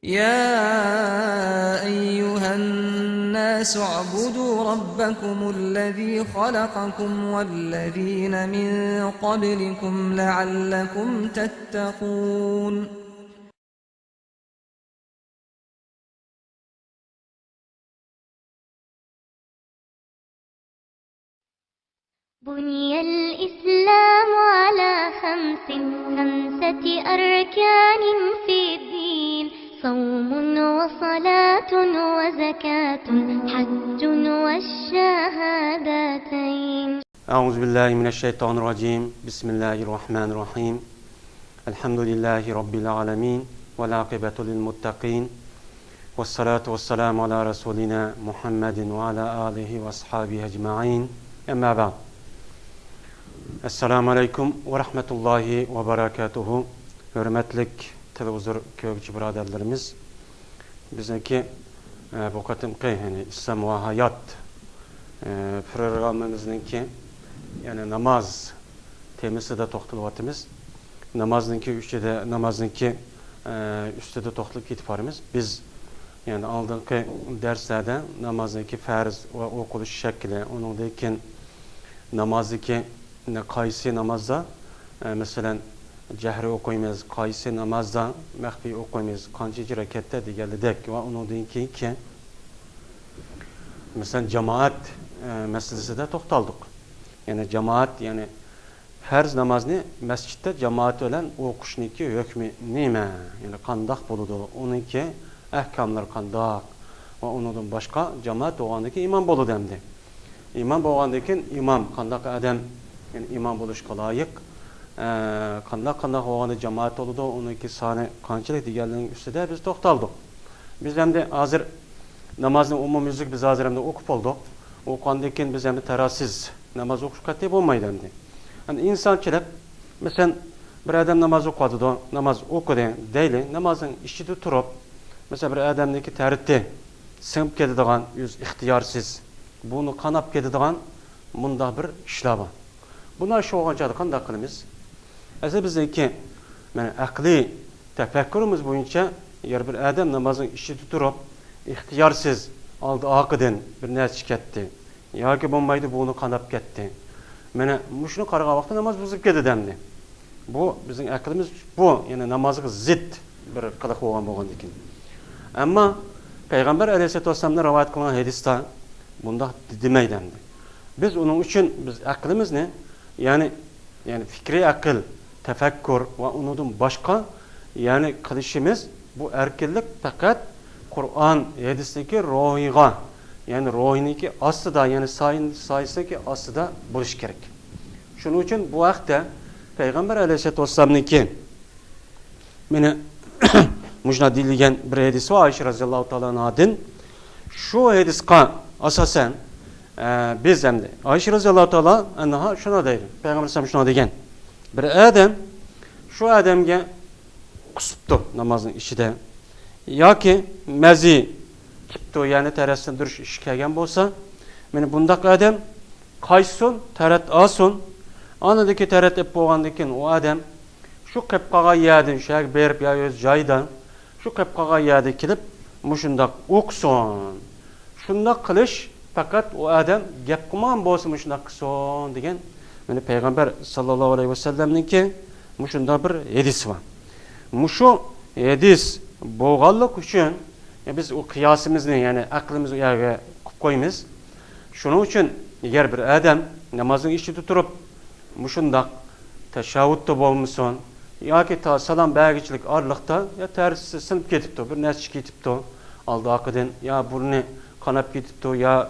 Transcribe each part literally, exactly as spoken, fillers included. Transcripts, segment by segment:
يا أيها الناس اعبدوا ربكم الذي خلقكم والذين من قبلكم لعلكم تتقون. بني الإسلام على خمس، خمسة أركان في الدين، صوم وصلاة وزكاة حج والشهادتين. أعوذ بالله من الشيطان الرجيم. بسم الله الرحمن الرحيم. الحمد لله رب العالمين، والعاقبة للمتقين، والصلاة والسلام على رسولنا محمد وعلى آله وأصحابه أجمعين. أما بعد. السلام عليكم ورحمة الله وبركاته. ھۆرمەتلىك تېلېۋىزور كۆرگۈچى بۇرادەرلىرىمىز، بىزنىڭكى، ئە، بۇ قېتىمقى، يەنى ئىسلام ۋە ھايات، ئە، پروگراممىمىزنىڭكى، يەنى ناماز تېمىسىدا توختىلىۋاتىمىز. نامازنىڭكى ئۈستىدە، نامازنىڭكى، ئە، ئۈستىدە توختىلىپ كېتىپ بارىمىز. بىز، يەنى ئالدىنقى دەرسلەردە نامازنىڭكى پەرز ۋە ئوقۇلۇش شەكلى، ئۇنىڭدىن كېيىن نامازدىكى، قايسى نامازدا، ئە، مەسىلەن، جەھرىي ئوقۇيمىز، قايسى نامازدا مەخپىي ئوقۇيمىز، قانچىنچى رەكەتتە دېگەنلىدەك ۋە ئۇنىڭدىن كېيىنكى، مەسىلەن، جامائەت، ئە، مەسىلىسىدە توختالدۇق. يەنى جامائەت، يەنى پەرز نامازنى مەسچىتتە جامائەت بىلەن ئوقۇشنىڭكى ھۆكمى نېمە؟ يەنى قانداق بولىدۇ؟ ئۇنىڭكى ئەھكاملىرى قانداق؟ ۋە ئۇنىڭدىن باشقا جامائەت بولغاندىن كېيىن ئىمام بولىدۇ ئەمدى. ئىمام بولغاندىن كېيىن ئىمام قانداق ئادەم، يەنى ئىمام بولۇشقا لايىق؟ ئە، قانداق، قانداق بولغاندا جامائەت بولىدۇ؟ ئۇنىڭكى سانى قانچىلىك دېگەنلىرىنىڭ ئۈستىدە بىز توختالدۇق. بىز ئەمدى ھازىر نامازنى ئومۇميۈزلۈك بىز ھازىر ئەمدى ئوقۇپ بولدۇق. ئوقۇغاندىن كېيىن بىز ئەمدى تەرازىسىز ناماز ئوقۇش قەتئىي بولمايدۇ ئەمدى. ئەمدى ئىنسانچىلىق، مەسىلەن، بىر ئادەم ناماز ئوقۇۋاتىدۇ، ناماز ئوقۇدى دەيلى، نامازنىڭ ئىچىدە تۇرۇپ، مەسىلەن، بىر ئادەمنىڭكى تەرىتى سىڭىپ كېتىدىغان، ئۆزى ئىختىيارسىز، بۇنى قاناپ كېتىدىغان مۇنداق بىر ئىشلار بار. بۇنداق ئىش بولغان چاغدا قانداق قىلىمىز؟ ئەسلى بىزنىڭكى، مانا، ئەقلىي تەپەككۇرىمىز بويىچە، يەنى بىر ئادەم نامازنىڭ ئىچىدە تۇرۇپ، ئىختىيارسىز ئالدى ئارقىدىن بىر نەرسە كەتتى ياكى بولمايدۇ، بۇنى قاناپ كەتتى. مانا مۇشۇنى قارىغان ۋاقىتتا ناماز بۇزۇلۇپ كېتىدۇ ئەمدى. بۇ بىزنىڭ ئەقلىمىز بۇ، يەنى نامازغا زىت بىر قىلىق بولغان بولغاندىكىن. ئەمما پەيغەمبەر ئەلەيھىسسالاتۇ ۋەسسالامدىن رىۋايەت قىلىنغان ھەدىستە بۇنداق دېمەيدۇ ئەمدى. بىز ئۇنىڭ ئۈچۈن بىز ئەقلىمىزنى، يەنى، يەنى پىكرىي ئەقىل، تەپەككۇر ۋە ئۇنىڭدىن باشقا، يەنى قىلىشىمىز بۇ ئەركىنلىك پەقەت قۇرئان، ھەدىستىكى روھىغا، يەنى روھىنىڭكى ئاستىدا، يەنى سايىن-، سايىسىنىڭكى ئاستىدا بولۇشى كېرەك. شۇنىڭ ئۈچۈن بۇ ھەقتە پەيغەمبەر ئەلەيھىسسالاتۇ ۋەسسالامنىڭكى مانا مۇشۇنداق دېيىلگەن بىر ھەدىس بار ئائىشە رەزىياللاھۇ تائالا ئەنھادىن. شۇ ھەدىسقا ئاساسەن، ئە، بىز ئەمدى ئائىشە رەزىياللاھۇ تائالا ئەنھا شۇنداق دەيدۇ، پەيغەمبەر ئەلەيھىسسالام شۇنداق دېگەن، بىر ئادەم شۇ ئادەمگە قۇسۇپتۇ نامازنىڭ ئىچىدە ياكى مەزى كېپتۇ، يەنى تەرەت سىندۇرۇش ئىشى كەلگەن بولسا، مانا بۇنداق ئادەم قايتسۇن، تەرەت ئالسۇن. ئاندىن كېيىن تەرەت ئېلىپ بولغاندىن كېيىن ئۇ ئادەم شۇ قېلىپ قالغان يەردىن شۇ يەرگە بېرىپ يا ئۆز جايىدا شۇ قېلىپ قالغان يەردە كېلىپ مۇشۇنداق ئوقۇسۇن. شۇنداق قىلىش پەقەت ئۇ ئادەم گەپ قىلمىغان بولسا مۇشۇنداق قىلسۇن دېگەن، مانا پەيغەمبەر ساللاللاھۇ ئەلەيھى ۋەسەللەمنىڭكى مۇشۇنداق بىر ھەدىسى بار. مۇشۇ ھەدىس بولغانلىقى ئۈچۈن، يا بىز ئۇ قىياسىمىزنى، يەنى ئەقلىمىزنى ئۇ يەرگە قىلىپ قويىمىز. شۇنىڭ ئۈچۈن ئەگەر بىر ئادەم نامازنىڭ ئىچىدە تۇرۇپ مۇشۇنداق تەشەھھۇدتا بولمىسۇن ياكى تا سالام بەرگۈچىلىك ئارىلىقتا يا تەرىتى سىنىپ كېتىپتۇ، بىر نەرسە كېتىپتۇ، ئالدى ئارقىدىن يا بۇرنى قاناپ كېتىپتۇ، يا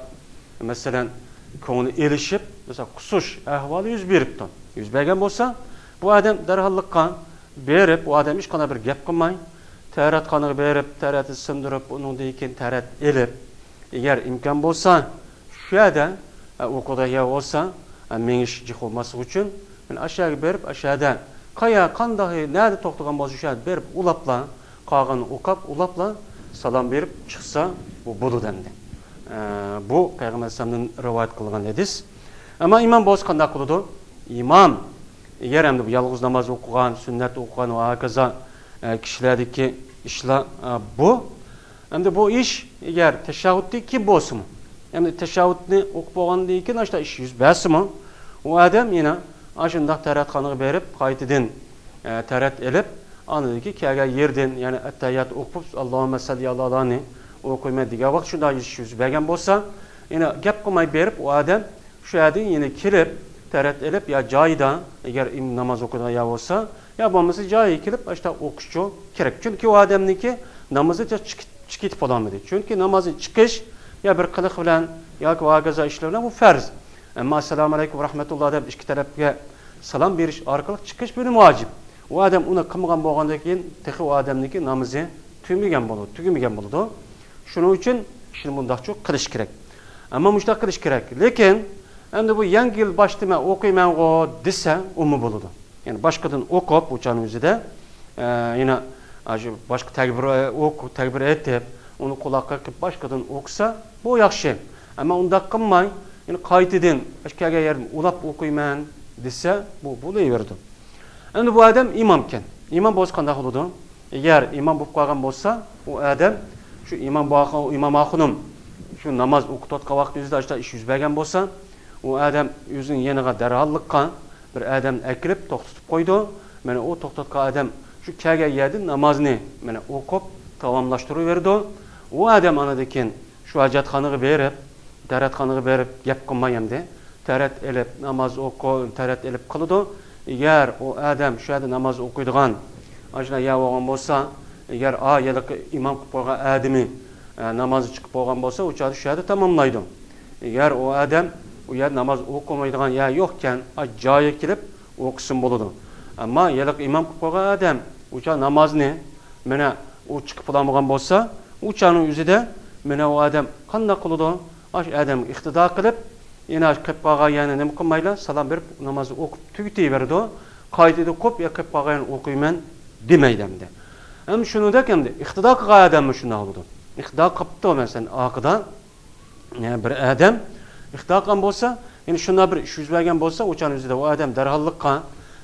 مەسىلەن، كۆڭلى ئېلىشىپ، مەسىلەن، قۇسۇش ئەھۋالى يۈز بېرىپتۇ. يۈز بەرگەن بولسا، بۇ ئادەم دەرھاللىققا بېرىپ، ئۇ ئادەم ھېچقانداق بىر گەپ قىلماي، تەرەتخانىغا بېرىپ، تەرەتنى سىندۇرۇپ، ئۇنىڭدىن كېيىن تەرەت ئېلىپ، ئەگەر ئىمكان بولسا، شۇ يەردە، ئە، ئوقۇيدىغان يەر بولسا، ئە، مېڭىش جىق بولماسلىقى ئۈچۈن، مەن ئاشۇ يەرگە بېرىپ، ئاشۇ يەردە قايا، قانداق، نەدە توختىغان بولسا، شۇ يەردە بېرىپ ئۇلاپلا، قالغىنىنى ئوقاپ، ئۇلاپلا سالام بېرىپ چىقسا، بۇ بولىدۇ ئەمدى. ئە، بۇ پەيغەمبەر ئەلەيھىسسالامدىن رىۋايەت قىلغان ھەدىس. ئەمما ئىمام بولسا قانداق قىلىدۇ؟ ئىمام، ئەگەر ئەمدى بۇ يالغۇز ناماز ئوقۇغان، سۈننەت ئوقۇغان ۋە ھاكازا، ئە، كىشىلەردىكى ئىشلار، ئە، بۇ. ئەمدى بۇ ئىش ئەگەر تەشەھھۇدتىن كېيىن بولسىمۇ، ئەمدى تەشەھھۇدنى ئوقۇپ بولغاندىن كېيىن ئاشۇنداق ئىش يۈز بەرسىمۇ، ئۇ ئادەم يەنە ئاشۇنداق تەرەتخانىغا بېرىپ، قايتىدىن، ئە، تەرەت ئېلىپ، ئاندىن كېيىن كەلگەن يېرىدىن يەنە ئەتتەھىيات ئوقۇپ، ئاللاھۇممە سەللى ئالا ئالانى ئوقۇيمەن دېگەن ۋاقىت شۇنداق ئىش يۈز بەرگەن بولسا، يەنە گەپ قىلماي بېرىپ، ئۇ ئادەم شۇ يەردىن يەنە كېلىپ، تەرەت ئېلىپ، يا جايىدا، ئەگەر ئىم-، ناماز ئوقۇيدىغان يەر بولسا، يا بولمىسا جايىغا كېلىپ، ئاشۇنداق ئوقۇشچۇ كېرەك. چۈنكى ئۇ ئادەمنىڭكى نامىزى چىقىپ، چىقىپ كېتىپ بولالمىدى. چۈنكى نامازدىن چىقىش يا بىر قىلىق بىلەن ياكى ۋاكازا ئىشلار بىلەن بۇ پەرز. ئەمما ئەسسالامۇ ئەلەيكۇم ۋە رەھمەتۇللا دەپ ئىككى تەرەپكە سالام بېرىش ئارقىلىق چىقىش بۇنى ۋاجىپ. ئۇ ئادەم ئۇنى قىلمىغان بولغاندىن كېيىن تېخى ئۇ ئادەمنىڭكى نامىزى تۈگىمىگەن بولىدۇ، تۈگىمىگەن بولىدۇ. شۇنىڭ ئۈچۈن ئىشنى مۇنداقچۇ قىلىش كېرەك. ئەمما مۇشۇنداق قىلىش كېرەك. لېكىن ئەمدى بۇ يەڭگىل باشتا مەن ئوقۇيمەنغۇ دېسە، ئۇمۇ بولىدۇ. يەنى باشقىدىن ئوقۇپ، ئۇ چاغنىڭ ئۆزىدە، ئە، يەنە ئاشۇ باشقا تەكبىر، ئوق-، تەكبىر ئېيتىپ، ئۇنى قۇلاققا قىلىپ باشقىدىن ئوقۇسا، بۇ ياخشى. ئەمما ئۇنداق قىلماي، يەنە قايتىدىن ئاشۇ كەلگەن يەردىن ئۇلاپ ئوقۇيمەن دېسە، بۇ بولۇۋېرىدۇ. ئەمدى بۇ ئادەم ئىمامكەن. ئىمام بولسا قانداق بولىدۇ؟ ئەگەر ئىمام بولۇپ قالغان بولسا، ئۇ ئادەم شۇ ئىمام بولغان، ئىمام ئاخۇنۇم شۇ ناماز ئوقۇتۇۋاتقان ۋاقىتنىڭ ئۆزىدە ئاشۇنداق ئىش يۈز بەرگەن بولسا، ئۇ ئادەم ئۆزىنىڭ يېنىغا دەرھاللىققا بىر ئادەمنى ئەكىرىپ توختىتىپ قويىدۇ. مانا ئۇ توختاتقان ئادەم شۇ كەلگەن يەردىن نامازنى مانا ئوقۇپ تاماملاشتۇرۇۋېرىدۇ. ئۇ ئادەم ئاندىن كېيىن شۇ ھاجەتخانىغا بېرىپ، تەرەتخانىغا بېرىپ گەپ قىلماي ئەمدى. تەرەت ئېلىپ ناماز ئوقۇ-، تەرەت ئېلىپ قىلىدۇ. ئەگەر ئۇ ئادەم شۇ يەردە ناماز ئوقۇيدىغان، ئاشۇنداق يەر بولغان بولسا، ئەگەر ئا ھېلىقى ئىمام قىلىپ قويغان ئادىمى، ئە، نامازغا چىقىپ بولغان بولسا، ئۇ چاغدا شۇ يەردە تاماملايدۇ. ئەگەر ئۇ ئادەم ئۇ يەردە ناماز ئوقۇمايدىغان يەر يوقكەن، ئا جايىغا كېلىپ ئوقۇسىمۇ بولىدۇ. ئەمما ھېلىقى ئىمام قىلىپ قويغان ئادەم ئۇ چاغ نامازنى مانا ئۇ چىقىپ بولالمىغان بولسا، ئۇ چاغنىڭ ئۆزىدە مانا ئۇ ئادەم قانداق قىلىدۇ؟ ئاشۇ ئادەمگە ئىقتىدا قىلىپ، يەنە قېلىپ قالغان يەرنى نېمە قىلمايلا، سالام بېرىپ نامازنى ئوقۇپ تۈگىتىۋېرىدۇ. قايتىدىن قوپ يا قېلىپ قالغان يەرنى ئوقۇيمەن دېمەيدۇ ئەمدى. ھەم شۇنىڭدەك ئەمدى ئىقتىدا قىلغان ئادەممۇ شۇنداق بولىدۇ. ئىقتىدا قىپتۇ مەسىلەن ئارقىدا يەنە بىر ئادەم ئىقتىدا قىلغان بولسا، يەنە شۇنداق بىر ئىش يۈز بەرگەن بولسا، ئۇ چاغنىڭ ئۆزىدە ئۇ ئادەم دەرھاللىققا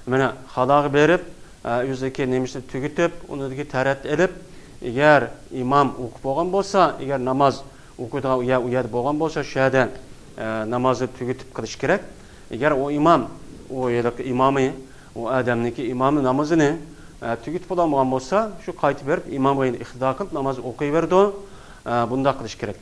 مانا خالاغا بېرىپ، ئە، ئۆزىدىكى نېمىسىنى تۈگىتىپ، ئۇنىڭدىكى تەرەت ئېلىپ، ئەگەر ئىمام ئوقۇپ بولغان بولسا، ئەگەر ناماز ئوقۇيدىغان ئۇ يەر، ئۇ يەردە بولغان بولسا، شۇ يەردە، ئە، نامازنى تۈگىتىپ قىلىش كېرەك. ئەگەر ئۇ ئىمام، ئۇ ھېلىقى ئىمامى، ئۇ ئادەمنىڭكى ئىمامى نامىزىنى، ئە، تۈگىتىپ بولالمىغان بولسا، شۇ قايتىپ بېرىپ ئىمامغا يەنە ئىقتىدا قىلىپ ناماز ئوقۇيۋېرىدۇ. ئە، بۇنداق قىلىش كېرەك.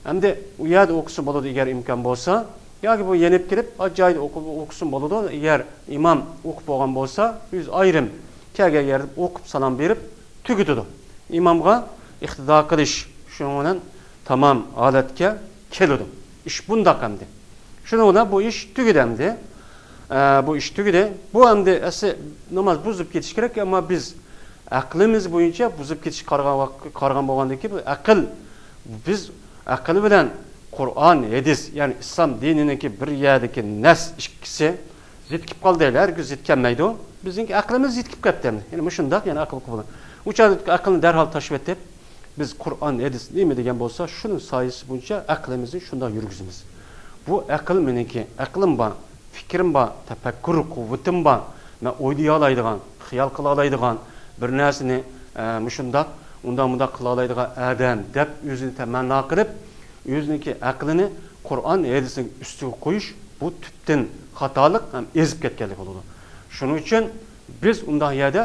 ئەمدى ئۇ يەردە ئوقۇسا بولىدۇ، ئەگەر ئىمكان بولسا. ياكى بۇ يېنىپ كېلىپ، ئا جايدا ئوقۇ-، ئوقۇسا بولىدۇ. ئەگەر ئىمام ئوقۇپ بولغان بولسا، ئۆزى ئايرىم كەلگەن يەردە ئوقۇپ، سالام بېرىپ، تۈگىتىدۇ. ئىمامغا ئىقتىدا قىلىش شۇنىڭ بىلەن تامام ھالەتكە كېلىدۇ. ئىش بۇنداق ئەمدى. شۇنىڭ بىلەن بۇ ئىش تۈگىدى ئەمدى. ئە، بۇ ئىش تۈگىدى. بۇ ئەمدى ئەسلى ناماز بۇزۇلۇپ كېتىشى كېرەك، ئەمما بىز ئەقلىمىز بويىچە بۇزۇلۇپ كېتىشكە قارىغان ۋاق-، قارىغان بولغاندىكىن، بۇ ئەقىل، بىز ئەقىل بىلەن قۇرئان، ھەدىس، يەنى ئىسلام دىنىنىڭكى بىر يەردىكى نەس ئىككىسى زىت كېلىپ قالدى دەيلى. ھەرگىز زىت كەلمەيدۇ. بىزنىڭكى ئەقلىمىز زىت كېلىپ كەتتى ئەمدى. يەنى مۇشۇنداق، يەنى ئەقىل قۇۋۋىتى. ئۇ چاغدا ئەقىلنى دەرھال تاشلىۋېتىپ، بىز قۇرئان، ھەدىس نېمە دېگەن بولسا، شۇنىڭ سايىسى بويىچە ئەقلىمىزنى شۇنداق يۈرگۈزىمىز. بۇ ئەقىل مېنىڭكى، ئەقلىم بار، پىكرىم بار، تەپەككۇر قۇۋۋىتىم بار، مەن ئويلىيالايدىغان، خىيال قىلالايدىغان، بىر نەرسىنى، ئە، مۇشۇنداق، ئۇنداق، مۇنداق قىلالايدىغان ئادەم دەپ ئۆزىنى تەمەننا قىلىپ، ئۆزىنىڭكى ئەقلىنى قۇرئان، ھەدىسنىڭ ئۈستىگە قويۇش، بۇ تۈپتىن خاتالىق ھەم ئېزىپ كەتكەنلىك بولىدۇ. شۇنىڭ ئۈچۈن بىز ئۇنداق يەردە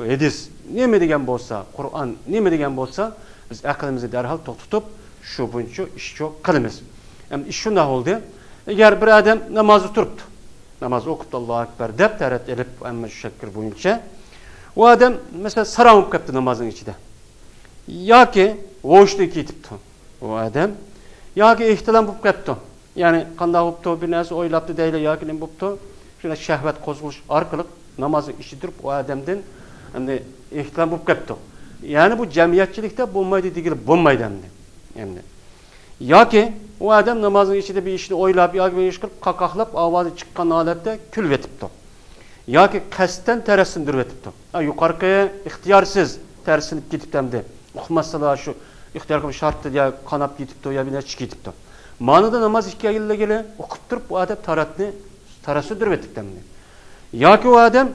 ھەدىس نېمە دېگەن بولسا، قۇرئان نېمە دېگەن بولسا، بىز ئەقلىمىزنى دەرھال توختىتىپ، شۇ بويىچە ئىشچۇ قىلىمىز. ئەمدى ئىش شۇنداق بولدى. ئەگەر بىر ئادەم نامازدا تۇرۇپتۇ، ناماز ئوقۇپتۇ، ئاللاھۇ ئەكبەر دەپ تەرەت ئېلىپ، ھەممە شەكىل بويىچە، ئۇ ئادەم، مەسىلەن، ساراڭ بولۇپ كەپتۇ نامازنىڭ ئىچىدە. ياكى ھوشىدىن كېتىپتۇ ئۇ ئادەم، ياكى ئېھتىلام بولۇپ كەپتۇ. يەنى قانداق بوپتۇ، بىر نەرسە ئويلاپتۇ دەيلى ياكى نېمە بوپتۇ، شۇنداق شەھۋەت قوزغىلىش ئارقىلىق نامازنىڭ ئىچىدە تۇرۇپ ئۇ ئادەمدىن ئەمدى ئېھتىلام بولۇپ كەپتۇ. يەنى بۇ جەمئىيەتچىلىكتە بولمايدۇ دېگىلى بولمايدۇ ئەمدى. ئەمدى. ياكى ئۇ ئادەم نامازنىڭ ئىچىدە بىر ئىشنى ئويلاپ ياكى بىر ئىش قىلىپ قاقاقلاپ ئاۋازى چىققان ھالەتتە كۈلۈۋېتىپتۇ. ياكى قەستەن تەرەت سىندۇرۇۋېتىپتۇ. ھە، يۇقىرىقى ئىختىيارسىز تەرەت سىنىپ كېتىپتۇ ئەمدى. ئۇقماستىنلا شۇ ئىختىيار قىلىپ شارتتىدە يا قاناپ كېتىپتۇ يا بىر نەرسە چىقىپ كېتىپتۇ. مانىدا ناماز ئىككى ئايلىغىلى ئوقۇپ تۇرۇپ، بۇ ئادەم تارەتنى، تارەت سىندۇرۇۋېتىپتۇ ئەمدى. ياكى ئۇ ئادەم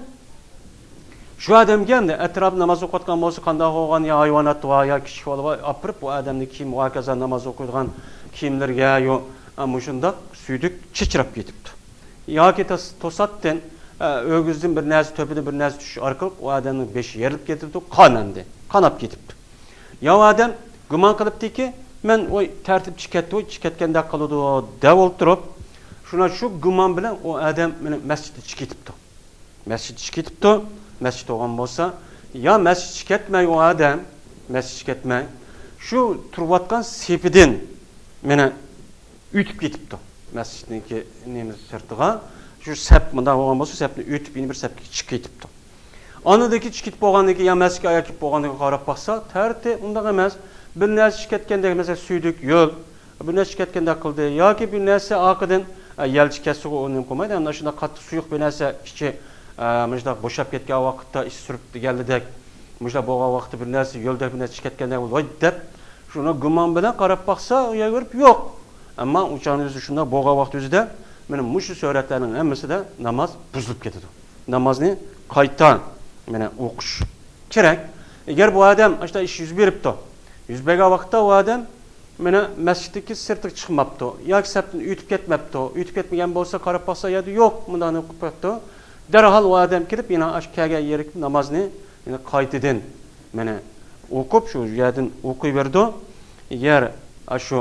شۇ ئادەمگە ئەمدى ئەتراپتا ناماز ئوقۇۋاتقان بولسا، قانداق بولغان يا ھايۋانات بار يا كىچىك بالا بار، ئاپىرىپ بۇ ئادەمنى كىيىم، ۋاكازا ناماز ئوقۇيدىغان كىيىملىرىگە يو-، ئا، مۇشۇنداق سۈيدۈك چېچىراپ كېتىپتۇ. ياكى تاس-، توساتتىن، ئا، ئۆگزىدىن بىر نەرسە، تۆپىدىن بىر نەرسە چۈشۈش ئارقىلىق ئۇ ئادەمنىڭ بېشى يېرىلىپ كېتىپتۇ، قان ئەمدى، قاناپ كېتىپتۇ. يا ئۇ ئادەم گۇمان قىلىپتىكى، مەن ۋاي تەرتىپچى كەتتى، ۋاي چىقىپ كەتكەندەك قىلىدۇ دەۋ ئولتۇرۇپ، شۇنا شۇ گۇمان بىلەن ئۇ ئادەم مېنى مەسچىتتە چىقىپ كېتىپتۇ. مەسچىتتە چىقىپ كېتىپتۇ. مەسچىت بولغان بولسا، يا مەسچىتكە كەتمەي ئۇ ئادەم، مەسچىتكە كەتمەي، شۇ تۇرۇۋاتقان سېپىدىن مېنى ئۆتۈپ كېتىپتۇ. مەسچىتنىڭكى نېمە سىرتىغا، شۇ سەپ مۇنداق بولغان بولسا، سەپنى ئۆتۈپ يەنە بىر سەپكە چىقىپ كېتىپتۇ. ئاندىن كېيىن چىقىپ بولغاندىن كېيىن، يا مەسچىتكە ئاياغ كېلىپ بولغاندىن كېيىن قاراپ باقسا، تەرتىپ ئۇنداق ئەمەس. بىر نەرسە چىقىپ كەتكەندەك، مەسىلەن، سۈيدۈك يول، بىر نەرسە چىقىپ كەتكەندەك قىلدى. ياكى بىر نەرسە ئارقىدىن، ئە، يەلچە كەتسىغۇ ئۇ نېمە قىلمايدۇ. ئەمدى شۇنداق قاتتىق سۇيۇق بىر نەرسە ئىچى، ئە، مۇشۇنداق بوشاپ كەتكەن ۋاقىتتا ئىچى سۈرۈپ دېگەنلىدەك، مۇشۇنداق بولغان ۋاقىتتا بىر نەرسە يولدا بىر نەرسە چىقىپ كەتكەندەك بولدى، ۋاي دەپ، شۇنى گۇمان بىلەن قاراپ باقسا، ئۇ يەرگە بېرىپ يوق. ئەمما ئۇ چاغنىڭ ئۆزى شۇنداق بولغان ۋاقىت ئۆزىدە مانا مۇشۇ سۈرەتلەرنىڭ ھەممىسىدە ناماز بۇزۇلۇپ كېتىدۇ. نامازنى قايتا مانا ئوقۇش كېرەك. ئەگەر بۇ ئادەم ئاشۇنداق ئىش يۈز بېرىپتۇ، يۈز بەرگەن ۋاقىتتا ئۇ ئادەم مانا مەسچىتتىكى سىرتىغا چىقماپتۇ ياكى سەپتىن ئۆتۈپ كەتمەپتۇ. ئۆتۈپ كەتمىگەن بولسا، قاراپ باقسا، يەردە يوق، مۇنداقنى قىلىپ قويۇپتۇ. دەرھال ئۇ ئادەم كېلىپ، يەنە ئاشۇ كەلگەن يېرىگە نامازنى يەنە قايتىدىن مانا ئوقۇپ، شۇ يەردىن ئوقۇيبېرىدۇ. ئەگەر ئاشۇ،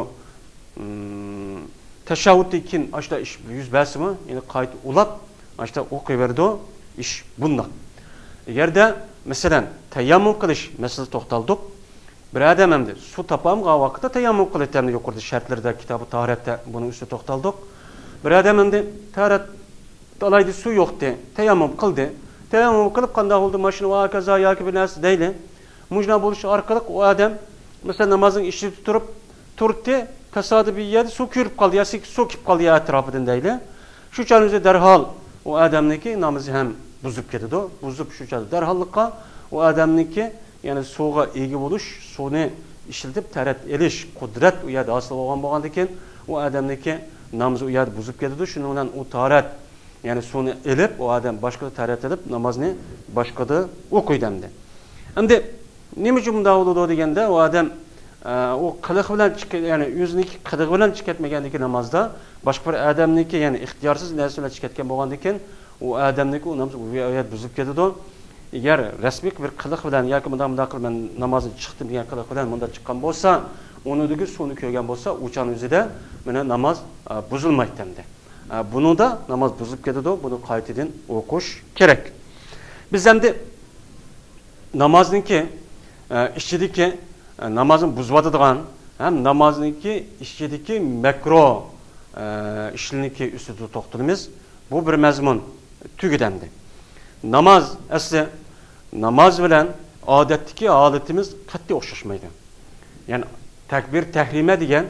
ئىم، تەشەھھۇدتىن كېيىن ئاشۇنداق ئىش يۈز بەرسىمۇ، يەنە قايتا ئۇلاپ، ئاشۇنداق ئوقۇيبېرىدۇ. ئىش بۇنداق. ئەگەردە، مەسىلەن، تەيەممۇم قىلىش مەسىلىسى توختالدۇق. بىر ئادەم ئەمدى سۇ تاپالمىغان ۋاقىتتا تەيەممۇم قىلىدۇ، ئەمدى يۇقىرىدا شەرتلىرىدە كىتابى تاھارەتتە بۇنىڭ ئۈستىدە توختالدۇق. بىر ئادەم ئەمدى تاھارەت ئالايدى سۇ يوقتى، تەيەممۇم قىلدى. تەيەممۇم قىلىپ قانداق بولدى، ماشىنا ۋاكازا ياكى بىر نەرسە دەيلى. مۇشۇنداق بولۇش ئارقىلىق ئۇ ئادەم، مەسىلەن، نامازنىڭ ئىچىدە تۇرۇپ، تۇردى، تاسادىپىي يەردە سۇ كۆرۈپ قالدى، يا سۇ كېلىپ قالدى يا ئەتراپىدىن دەيلى. شۇ چاغنىڭ ئۆزى دەرھال ئۇ ئادەمنىڭكى نامىزى ھەم بۇزۇپ كېتىدۇ. بۇزۇپ شۇ چاغدا دەرھاللىققا ئۇ ئادەمنىڭكى، يەنى سۇغا ئىگە بولۇش، سۇنى ئىشلىتىپ تاھارەت ئېلىش قۇدرەت ئۇ يەردە ھاسىل بولغان بولغاندىكىن، ئۇ ئادەمنىڭكى نامىزى ئۇ يەردە بۇزۇپ كېتىدۇ. شۇنىڭ بىلەن ئۇ تاھارەت، يەنى سۇنى ئېلىپ، ئۇ ئادەم باشقىدا تاھارەت ئېلىپ، نامازنى باشقىدا ئوقۇيدۇ ئەمدى. ئەمدى نېمە ئۈچۈن بۇنداق بولىدۇ دېگەندە، ئۇ ئادەم، ئە، ئۇ قىلىقى بىلەن چىقىپ، يەنى ئۆزىنىڭكى قىلىقى بىلەن چىقىپ كەتمىگەندىكى نامازدا، باشقا بىر ئادەمنىڭكى، يەنى ئىختىيارسىز نەرسە بىلەن چىقىپ كەتكەن بولغاندىكىن، ئۇ ئادەمنىڭكى ئۇ نامىزى ئۇ يەردە بۇزۇلۇپ كېتىدۇ. ئەگەر رەسمىي بىر قىلىق بىلەن ياكى مۇنداق، مۇنداق قىلىپ مەن نامازدىن چىقتىم دېگەن قىلىق بىلەن مۇنداق چىققان بولسا، ئۇنىڭدىكى سۇنى كۆرگەن بولسا، ئۇ چاغنىڭ ئۆزىدە مانا ناماز، ئە، بۇزۇلمايتتى ئەمدى. ئە، بۇنىڭدا ناماز بۇزۇلۇپ كېتىدۇ، بۇنى قايتىدىن ئوقۇش كېرەك. بىز ئەمدى نامازنىڭكى، ئە، ئىچىدىكى، ئە، نامازنى بۇزۇۋاتىدىغان ھەم نامازنىڭكى ئىچىدىكى مەكرۇھ، ئە، ئىشلىرىنىڭكى ئۈستىدە توختىلىمىز. بۇ بىر مەزمۇن تۈگىدى ئەمدى. ناماز ئەسلى، ناماز بىلەن ئادەتتىكى ھالىتىمىز قەتئىي ئوخشاشمايدۇ. يەنى تەكبىر تەھرىمە دېگەن،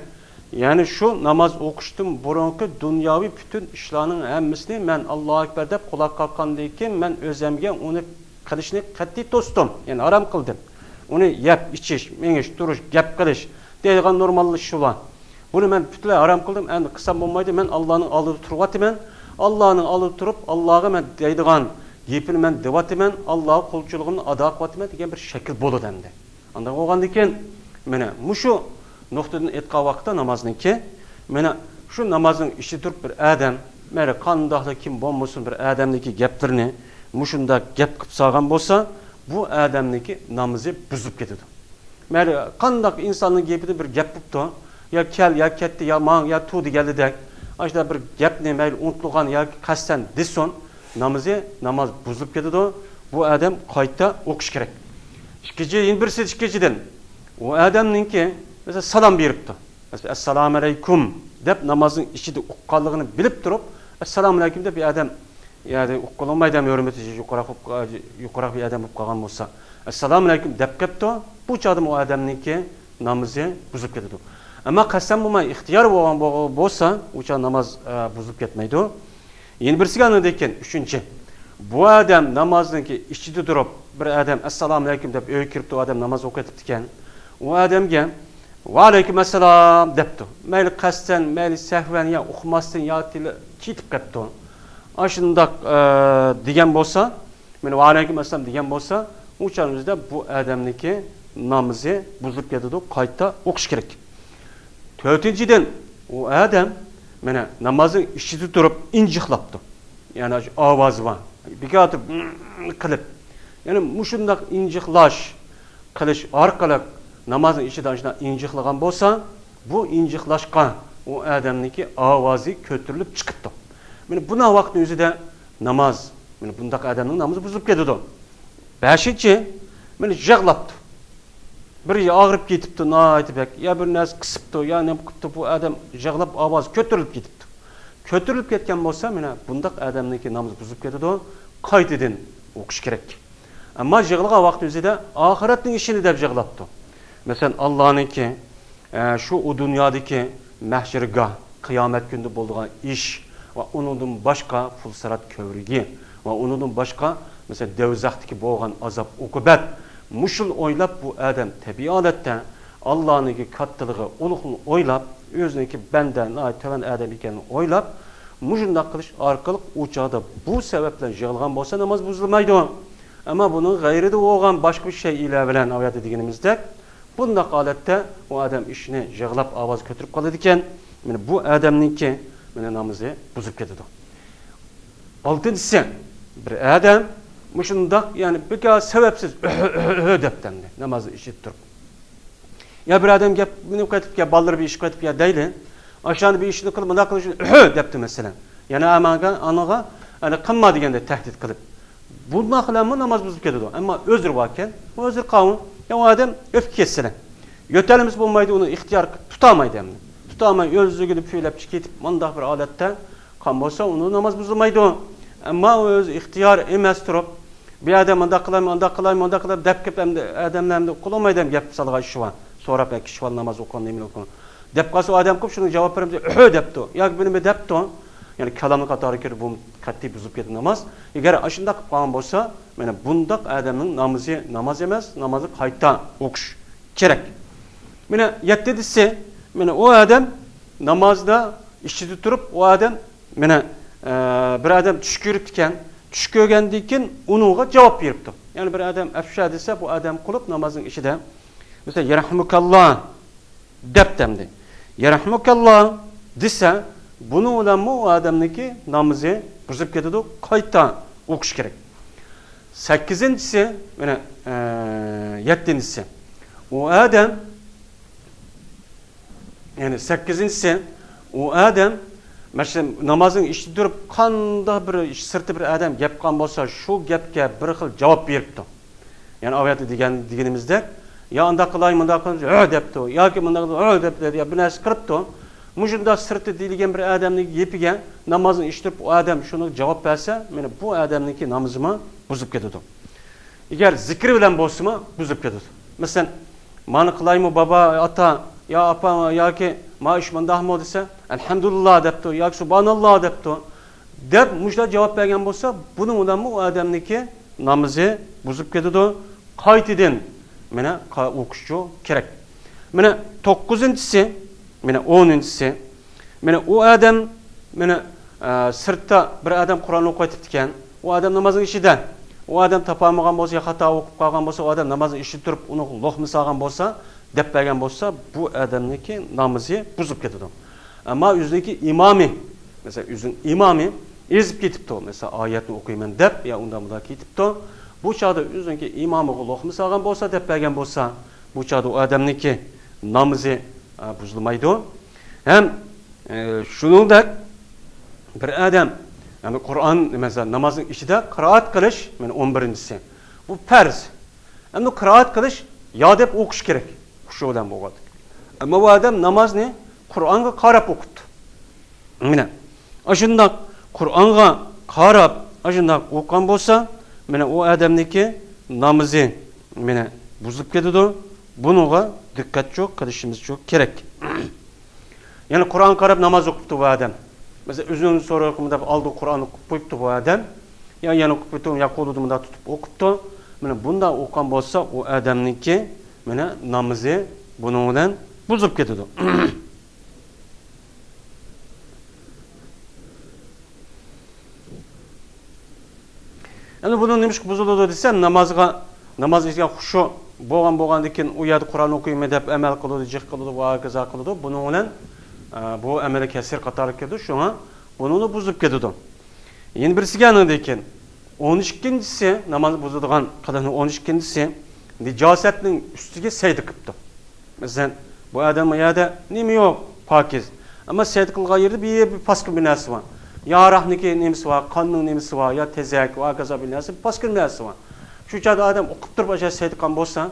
يەنى شۇ ناماز ئوقۇشتىن بۇرۇنقى دۇنياۋى پۈتۈن ئىشلارنىڭ ھەممىسىنى مەن ئاللاھۇ ئەكبەر دەپ قۇلاق قاققاندىن كېيىن مەن ئۆزەمگە ئۇنى قىلىشنى قەتئىي توستۇم، يەنى ھارام قىلدىم. ئۇنى يەپ، ئىچىش، مېڭىش، تۇرۇش، گەپ قىلىش دەيدىغان نورمال ئىش شۇلار. بۇنى مەن پۈتۈنلەي ھارام قىلدىم، ئەمدى قىلسام بولمايدۇ، مەن ئاللانىڭ ئالدىدا تۇرۇۋاتىمەن، ئاللانىڭ ئالدىدا تۇرۇپ، ئاللاغا مەن دەيدىغان گېپىنى مەن دەۋاتىمەن، ئاللاغا قۇلچىلىقىمنى ئادا قىلىۋاتىمەن دېگەن بىر شەكىل بولىدۇ ئەمدى. ئانداق بولغاندىكىن، مانا مۇشۇ نۇقتىدىن ئېيتقان ۋاقىتتا نامازنىڭكى، مانا شۇ نامازنىڭ ئىچىدە تۇرۇپ بىر ئادەم، مەيلى قانداقلا كىم بولمىسۇن، بىر ئادەمنىڭكى گەپلىرىنى مۇشۇنداق گەپ قىلىپ سالغان بولسا، بۇ ئادەمنىڭكى نامىزى بۇزۇلۇپ كېتىدۇ. مەيلى قانداق ئىنساننىڭ گېپىدە بىر گەپ بوپتۇ، يا كەل، يا كەتتى، يا ماڭ، يا تۇر دېگەنلىدەك، ئاشۇنداق بىر گەپنى مەيلى ئۇنتۇلغان ياكى قەستەن دېسۇن، نامىزى، ناماز بۇزۇلۇپ كېتىدۇ. بۇ ئادەم قايتا ئوقۇش كېرەك. ئىككىنچى، يەنە بىرسى، ئىككىنچىدىن، ئۇ ئادەمنىڭكى، مەسىلەن، سالام بېرىپتۇ. مەسىلەن، ئەسسالامۇ ئەلەيكۇم دەپ نامازنىڭ ئىچىدە ئوقۇغانلىقىنى بىلىپ تۇرۇپ، ئەسسالامۇ ئەلەيكۇم دەپ بىر ئادەم، يەنى ئوقۇغىلى بولمايدۇ، ھۆرمىتى يۇقىراق، يۇقىراق بىر ئادەم بولۇپ قالغان بولسا، ئەسسالامۇ ئەلەيكۇم دەپ كەپتۇ، بۇ چاغدىمۇ ئۇ ئادەمنىڭكى نامىزى بۇزۇلۇپ كېتىدۇ. ئەمما قەستەن بولماي ئىختىيار بولغان بولغان بولسا، ئۇ چاغ ناماز، ئە، بۇزۇلۇپ كەتمەيدۇ. يەنە بىرسىگە ئاندىن كېيىن، ئۈچىنچى، بۇ ئادەم نامازنىڭكى ئىچىدە تۇرۇپ، بىر ئادەم ئەسسالامۇ ئەلەيكۇم دەپ ئۆيگە كىرىپتۇ، ئادەم ناماز ئوقۇۋېتىپتىكەن. ئۇ ئادەمگە ۋەئەلەيكۇم ئەسسالام دەپتۇ. مەيلى قەستەن، مەيلى سەھۋەن يا ئۇقماستىن يا تىلى چېتىپ قاپتۇ. ئاشۇنداق، ئە، دېگەن بولسا، مانا ۋەئەلەيكۇم ئەسسالام دېگەن بولسا، ئۇ چاغنىڭ ئۆزىدە بۇ ئادەمنىڭكى نامىزى بۇزۇلۇپ كېتىدۇ، قايتا ئوقۇش كېرەك. تۆتىنچىدىن، ئۇ ئادەم مانا نامازنىڭ ئىچىدە تۇرۇپ ئىنجىقلاپتۇ. يەنى ئاۋازى بار. بىكار تۇرۇپ قىلىپ، يەنى مۇشۇنداق ئىنجىقلاش قىلىش ئارقىلىق نامازنىڭ ئىچىدە شۇنداق ئىنجىقلىغان بولسا، بۇ ئىنجىقلاشقا ئۇ ئادەمنىڭكى ئاۋازى كۆتۈرۈلۈپ چىقىپتۇ. مانا بۇنداق ۋاقىتنىڭ ئۆزىدە ناماز، مانا بۇنداق ئادەمنىڭ نامىزى بۇزۇلۇپ كېتىدۇ. بەشىنچى، مانا يىغلاپتۇ. بىر ئاغرىپ كېتىپتۇ ناھايىتى بەك، يا بىر نەرسە قىسىپتۇ، يا نېمە قىپتۇ، بۇ ئادەم يىغلاپ ئاۋازى كۆتۈرۈلۈپ كېتىپتۇ. كۆتۈرۈلۈپ كەتكەن بولسا، مانا بۇنداق ئادەمنىڭكى نامىزى بۇزۇلۇپ كېتىدۇ، قايتىدىن ئوقۇش كېرەك. ئەمما يىغلىغان ۋاقتى ئۆزىدە ئاخىرەتنىڭ ئىشىنى دەپ يىغلاپتۇ. مەسىلەن، ئاللانىڭكى، ئە، شۇ ئۇ دۇنيادىكى مەھشەرگاھ، قىيامەت كۈنىدە بولىدىغان ئىش ۋە ئۇنىڭدىن باشقا پۇلسىرات كۆۋرۈكى ۋە ئۇنىڭدىن باشقا، مەسىلەن، دەۋزەختىكى بولغان ئازاب-ئوقۇبەت، مۇشۇنى ئويلاپ بۇ ئادەم تەبىئىي ھالەتتە ئاللانىڭكى كاتتىلىقى، ئۇلۇغلۇقىنى ئويلاپ، ئۆزىنىڭكى بەندە، ناھايىتى تۆۋەن ئادەم ئىكەنلىكىنى ئويلاپ، مۇشۇنداق قىلىش ئارقىلىق ئۇ چاغدا بۇ سەۋەب بىلەن يىغلىغان بولسا ناماز بۇزۇلمايدۇ. ئەمما بۇنىڭ غەيرىدە بولغان باشقا بىر شەيئىلەر بىلەن ئايەتتە دېگىنىمىزدەك، بۇنداق ھالەتتە ئۇ ئادەم ئىشىنى يىغلاپ ئاۋاز كۆتۈرۈپ قالىدىكەن، مانا بۇ ئادەمنىڭكى مانا نامىزى بۇزۇپ كېتىدۇ. ئالتىنچىسى، بىر ئادەم مۇشۇنداق، يەنى بىكار سەۋەبسىز ئۆھۆ، ئۆھۆ، ئۆھۆ دەپ دەمدى نامازنى ئىچىدە تۇرۇپ. يا بىر ئادەم گەپ، مېنىڭ قېتىپ كەل، بالىلىرى بىر ئىش قېتىپ كەل دەيلى. ئاشۇنى بىر ئىشنى قىل، مۇنداق قىل، ئۆھۆ دەپتۇ مەسىلەن. يەنە ئامانغا، ئانىغا، يەنى قىلما دېگەندەك تەھدىت قىلىپ. بۇنداق بىلەنمۇ ناماز بۇزۇلۇپ كېتىدۇ. ئەمما ئۆزرى باركەن، ئۆزرى قاۋۇن. يا ئۇ ئادەم ئۆپكە كەتسىلە. يۆتەلمىسە بولمايدۇ، ئۇنى ئىختىيار تۇتالمايدۇ ئەمدى. تۇتالماي ئۆزلۈكىدە پۈۋلەپ كېتىپ، مۇنداق بىر ھالەتتە قالغان بولسا، ئۇنىڭ ناماز بۇزۇلمايدۇ. ئەمما ئۇ ئۆزى ئىختىيار ئەمەس تۇرۇپ، بۇ ئادەم مۇنداق قىلاي، مۇنداق قىلاي، مۇنداق قىلاي دەپ كېلىپ، ئەمدى ئادەملەر ئەمدى قۇلىمايدۇ ئەمدى گەپ سالغان ئىشى بار. سوراپ، ئەي، كىشى بالا ناماز ئوقۇغان نېمىنى ئوقۇغان دەپ قالسا، ئۇ ئادەم قىلىپ شۇنىڭ جاۋاب بېرىمىز، ئۆھۆ دەپتۇ. ياكى بىنى بىر دەپتۇ. يەنى كالامنىڭ قاتارىغا كىرىپ، بۇ قەتئىي بۇزۇپ كېتىدۇ ناماز. ئەگەر ئاشۇنداق قىلىپ قالغان بولسا، مانا بۇنداق ئادەمنىڭ نامىزى ناماز ئەمەس، نامازنى قايتا ئوقۇش كېرەك. مانا يەتتىنچىسى، مانا ئۇ ئادەم نامازدا ئىچىدە تۇرۇپ، ئۇ ئادەم مانا، ئە، بىر ئادەم چۈش كۆرۈپتىكەن، چۈش كۆرگەندىن كېيىن ئۇنىڭغا جاۋاب بېرىپتۇ. يەنى بىر ئادەم ئەپشا دېسە، بۇ ئادەم قۇلۇپ نامازنىڭ ئىچىدە، مەسىلەن، يەرھەمۇكاللا دەپ دەمدى. يەرھەمۇكاللا دېسە، بۇنىڭ بىلەنمۇ ئۇ ئادەمنىڭكى نامىزى بۇزۇپ كېتىدۇ، قايتا ئوقۇش كېرەك. سەككىزىنچىسى، مانا، ئە، يەتتىنچىسى. ئۇ ئادەم، يەنى سەككىزىنچىسى، ئۇ ئادەم، مەسىلەن، نامازنىڭ ئىچىدە تۇرۇپ، قانداق بىر سىرتتا بىر ئادەم گەپ قىلغان بولسا، شۇ گەپكە بىر خىل جاۋاب بېرىپتۇ. يەنى ئاۋۇ يەردە دېگەن، دېگىنىمىزدەك، يا ئانداق قىلاي، مۇنداق قىلاي، ھۆ دەپتۇ، ياكى مۇنداق قىلاي، ھۆ دەپتۇ، يا بىر نەرسە قىلىپتۇ. مۇشۇنداق سىرتتا دېيىلگەن بىر ئادەمنىڭ گېپىگە نامازنى ئىچىدە تۇرۇپ ئۇ ئادەم شۇنىڭغا جاۋاب بەرسە، مانا بۇ ئادەمنىڭكى نامىزىمۇ بۇزۇپ كېتىدۇ. ئەگەر زىكرى بىلەن بولسىمۇ بۇزۇپ كېتىدۇ. مەسىلەن، مانا قىلايمۇ بابا، ئاتا، يا ئاپا ياكى ما ئىش مۇنداقمۇ دېسە، ئەلھەمدۇلىللا دەپتۇ ياكى سۇبھاناللا دەپتۇ دەپ مۇشۇنداق جاۋاب بەرگەن بولسا، بۇنىڭ بىلەنمۇ ئۇ ئادەمنىڭكى نامىزى بۇزۇپ كېتىدۇ. قايتىدىن مانا قا-، ئوقۇشچۇ كېرەك. مانا توققۇزىنچىسى، مانا ئونىنچىسى، مانا ئۇ ئادەم، مانا، ئە، سىرتتا بىر ئادەم قۇرئان ئوقۇۋېتىپتىكەن. ئۇ ئادەم نامازنىڭ ئىچىدە. ئۇ ئادەم تاپالمىغان بولسا يا خاتا ئوقۇپ قالغان بولسا، ئۇ ئادەم نامازنىڭ ئىچىدە تۇرۇپ ئۇنى لوقما سالغان بولسا، دەپ بەرگەن بولسا، بۇ ئادەمنىڭكى نامىزى بۇزۇلۇپ كېتىدۇ. ئەمما ئۆزىنىڭكى ئىمامى، مەسىلەن، ئۆزىنىڭ ئىمامى ئېزىپ كېتىپتۇ. مەسىلەن، ئايەتنى ئوقۇيمەن دەپ يا ئۇنداق مۇنداق كېتىپتۇ. بۇ چاغدا ئۆزىنىڭكى ئىمامىغا لوقما سالغان بولسا، دەپ بەرگەن بولسا، بۇ چاغدا ئۇ ئادەمنىڭكى نامىزى، ئە، بۇزۇلمايدۇ. ھەم، ئە، شۇنىڭدەك بىر ئادەم، يەنى قۇرئان، مەسىلەن، نامازنىڭ ئىچىدە قىرائەت قىلىش، مانا ئون بىرىنچىسى. بۇ پەرز. ئەمدى قىرائەت قىلىش يا دەپ ئوقۇش كېرەك. خۇشۇ بىلەن بولغان. ئەمما بۇ ئادەم نامازنى قۇرئانغا قاراپ ئوقۇپتۇ. مانا ئاشۇنداق قۇرئانغا قاراپ، ئاشۇنداق ئوقۇغان بولسا، مانا ئۇ ئادەمنىڭكى نامىزى، مانا، بۇزۇلۇپ كېتىدۇ. بۇنىڭغا دىققەتچۇ قىلىشىمىزچۇ كېرەك. يەنى قۇرئان قاراپ ناماز ئوقۇپتۇ بۇ ئادەم. مەسىلەن، ئۆزىنىڭ سورىقىمۇ دەپ ئالدىغا قۇرئان ئوقۇپ قويۇپتۇ بۇ ئادەم. يا يەنە ئوقۇپ قويۇپتۇ، يا قولىدا مۇنداق تۇتۇپ ئوقۇپتۇ. مانا بۇنداق ئوقۇغان بولسا، ئۇ ئادەمنىڭكى، مانا، نامىزى بۇنىڭ بىلەن بۇزۇلۇپ كېتىدۇ. ئەمدى بۇنى نېمىشقا بۇزۇلىدۇ دېسەم، نامازغا، ناماز ئىچىدە خۇشۇ بولغان، بولغاندىن كېيىن ئۇ يەردە قۇرئان ئوقۇيمەن دەپ ئەمەل قىلىدۇ، جىق قىلىدۇ، ۋە ھاكازا قىلىدۇ. بۇنىڭ بىلەن، ئە، بۇ ئەمەلى كەسىر قاتارىغا كىرىدۇ. شۇڭا بۇنىمۇ بۇزۇپ كېتىدۇ. يەنە بىرسىگە ئاندىن كېيىن، ئون ئىككىنچىسى، ناماز بۇزىدىغان قىلىقنىڭ ئون ئىككىنچىسى، نىجاسەتنىڭ ئۈستىگە سەجدە قىپتۇ. مەسىلەن، بۇ ئادەم، بۇ يەردە نېمە يوق؟ پاكىز. ئەمما سەجدە قىلغان يېرىدە بىر، بىر پاسكىنا بىر نەرسە بار. يا ھاراقنىڭكى نېمىسى بار، قاننىڭ نېمىسى بار، يا تېزەك، ۋە ھاكازا بىر نەرسە، پاسكىنا بىر نەرسە بار. شۇ چاغدا ئادەم ئۇقۇپ تۇرۇپ ئاشۇ سەجدە قىلغان بولسا،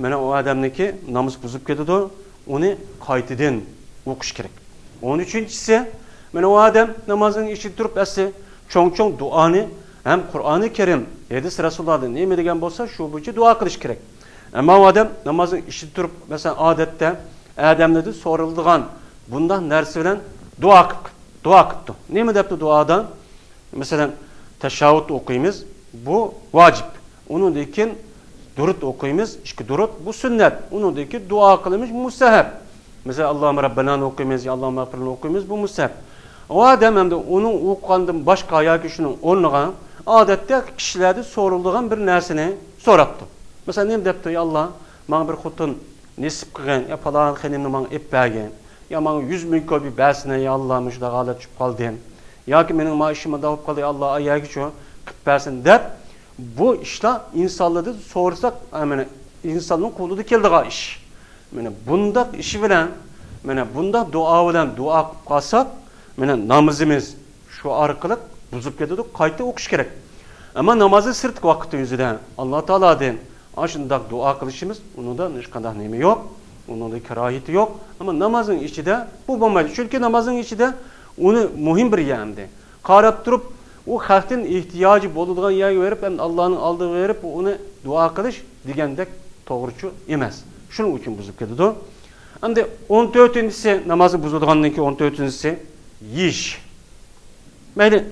مانا ئۇ ئادەمنىڭكى نامىزى بۇزۇلۇپ كېتىدۇ. ئۇنى قايتىدىن ئوقۇش كېرەك. ئون ئۈچىنچىسى، مانا ئۇ ئادەم نامازنىڭ ئىچىدە تۇرۇپ ئەسلى چوڭ-چوڭ دۇئانى ھەم قۇرئانى كەرىم، ھەدىس رەسۇللاردىن نېمە دېگەن بولسا، شۇ بويىچە دۇئا قىلىش كېرەك. ئەمما ئۇ ئادەم نامازنىڭ ئىچىدە تۇرۇپ، مەسىلەن، ئادەتتە ئادەملەردىن سورىلىدىغان بۇنداق نەرسە بىلەن دۇئا قىپ-، دۇئا قىپتۇ. نېمە دەپتۇ دۇئادا؟ مەسىلەن، تەشەھھۇد ئوقۇيمىز، بۇ ۋاجىپ. ئۇنىڭدىن كېيىن دۇرۇت ئوقۇيمىز، ئىككى دۇرۇت، بۇ سۈننەت. ئۇنىڭدىن كېيىن دۇئا قىلىمىز، مۇستەھەب. مەسىلەن، ئاللاھۇممە رەببەنانى ئوقۇيمىز، يا ئاللاھۇممە مەغفىرلەنى ئوقۇيمىز، بۇ مۇستەھەب. ئۇ ئادەم ئەمدى ئۇنىڭ ئوقۇغاندىن باشقا ياكى شۇنىڭ ئورنىغا ئادەتتە كىشىلەردىن سورىلىدىغان بىر نەرسىنى سوراپتۇ. مەسىلەن، نېمە دەپتۇ؟ يا ئاللا، ماڭا بىر خوتۇن نېسىپ قىلغىن، يا پالان خېنىمنى ماڭا ئېلىپ بەرگىن، يا ماڭا يۈز مىڭ كوبى بەرسىنە، يا ئاللا، مۇشۇنداق ھالەتكە چۈشۈپ قالدىم، ياكى مېنىڭ ما ئىشىم مۇنداق بولۇپ قالدى، يا ئاللا، ئايەگىچۇ قىلىپ بەرسىن دەپ، بۇ ئىشلار ئىنسانلاردىن سورىساق، ئە، مانا، ئىنساننىڭ قولىدا كېلىدىغان ئىش. مانا بۇنداق ئىش بىلەن، مانا بۇنداق دۇئا بىلەن دۇئا قىلىپ قالساق، مانا نامىزىمىز شۇ ئارقىلىق بۇزۇلۇپ كېتىدۇ، قايتا ئوقۇش كېرەك. ئەمما نامازنىڭ سىرتقى ۋاقىت يۈزىدە ئاللا تائالادىن ئاشۇنداق دۇئا قىلىشىمىز، ئۇنىڭدا ھېچقانداق نېمە يوق، ئۇنىڭدا كاراھىيىتى يوق. ئەمما نامازنىڭ ئىچىدە بۇ بولمايدۇ، چۈنكى نامازنىڭ ئىچىدە ئۇنى مۇھىم بىر يەر ئەمدى. قاراپ تۇرۇپ، ئۇ خەقتىن ئېھتىياجى بولىدىغان يەرگە بېرىپ، ئەمدى ئاللانىڭ ئالدىغا بېرىپ، ئۇنى دۇئا قىلىش دېگەندەك توغرىچۇ ئەمەس. شۇنىڭ ئۈچۈن بۇزۇپ كېتىدۇ. ئەمدى ئون تۆتىنچىسى، نامازنى بۇزىدىغاندىن كېيىن ئون تۆتىنچىسى، يېيىش. مەيلى،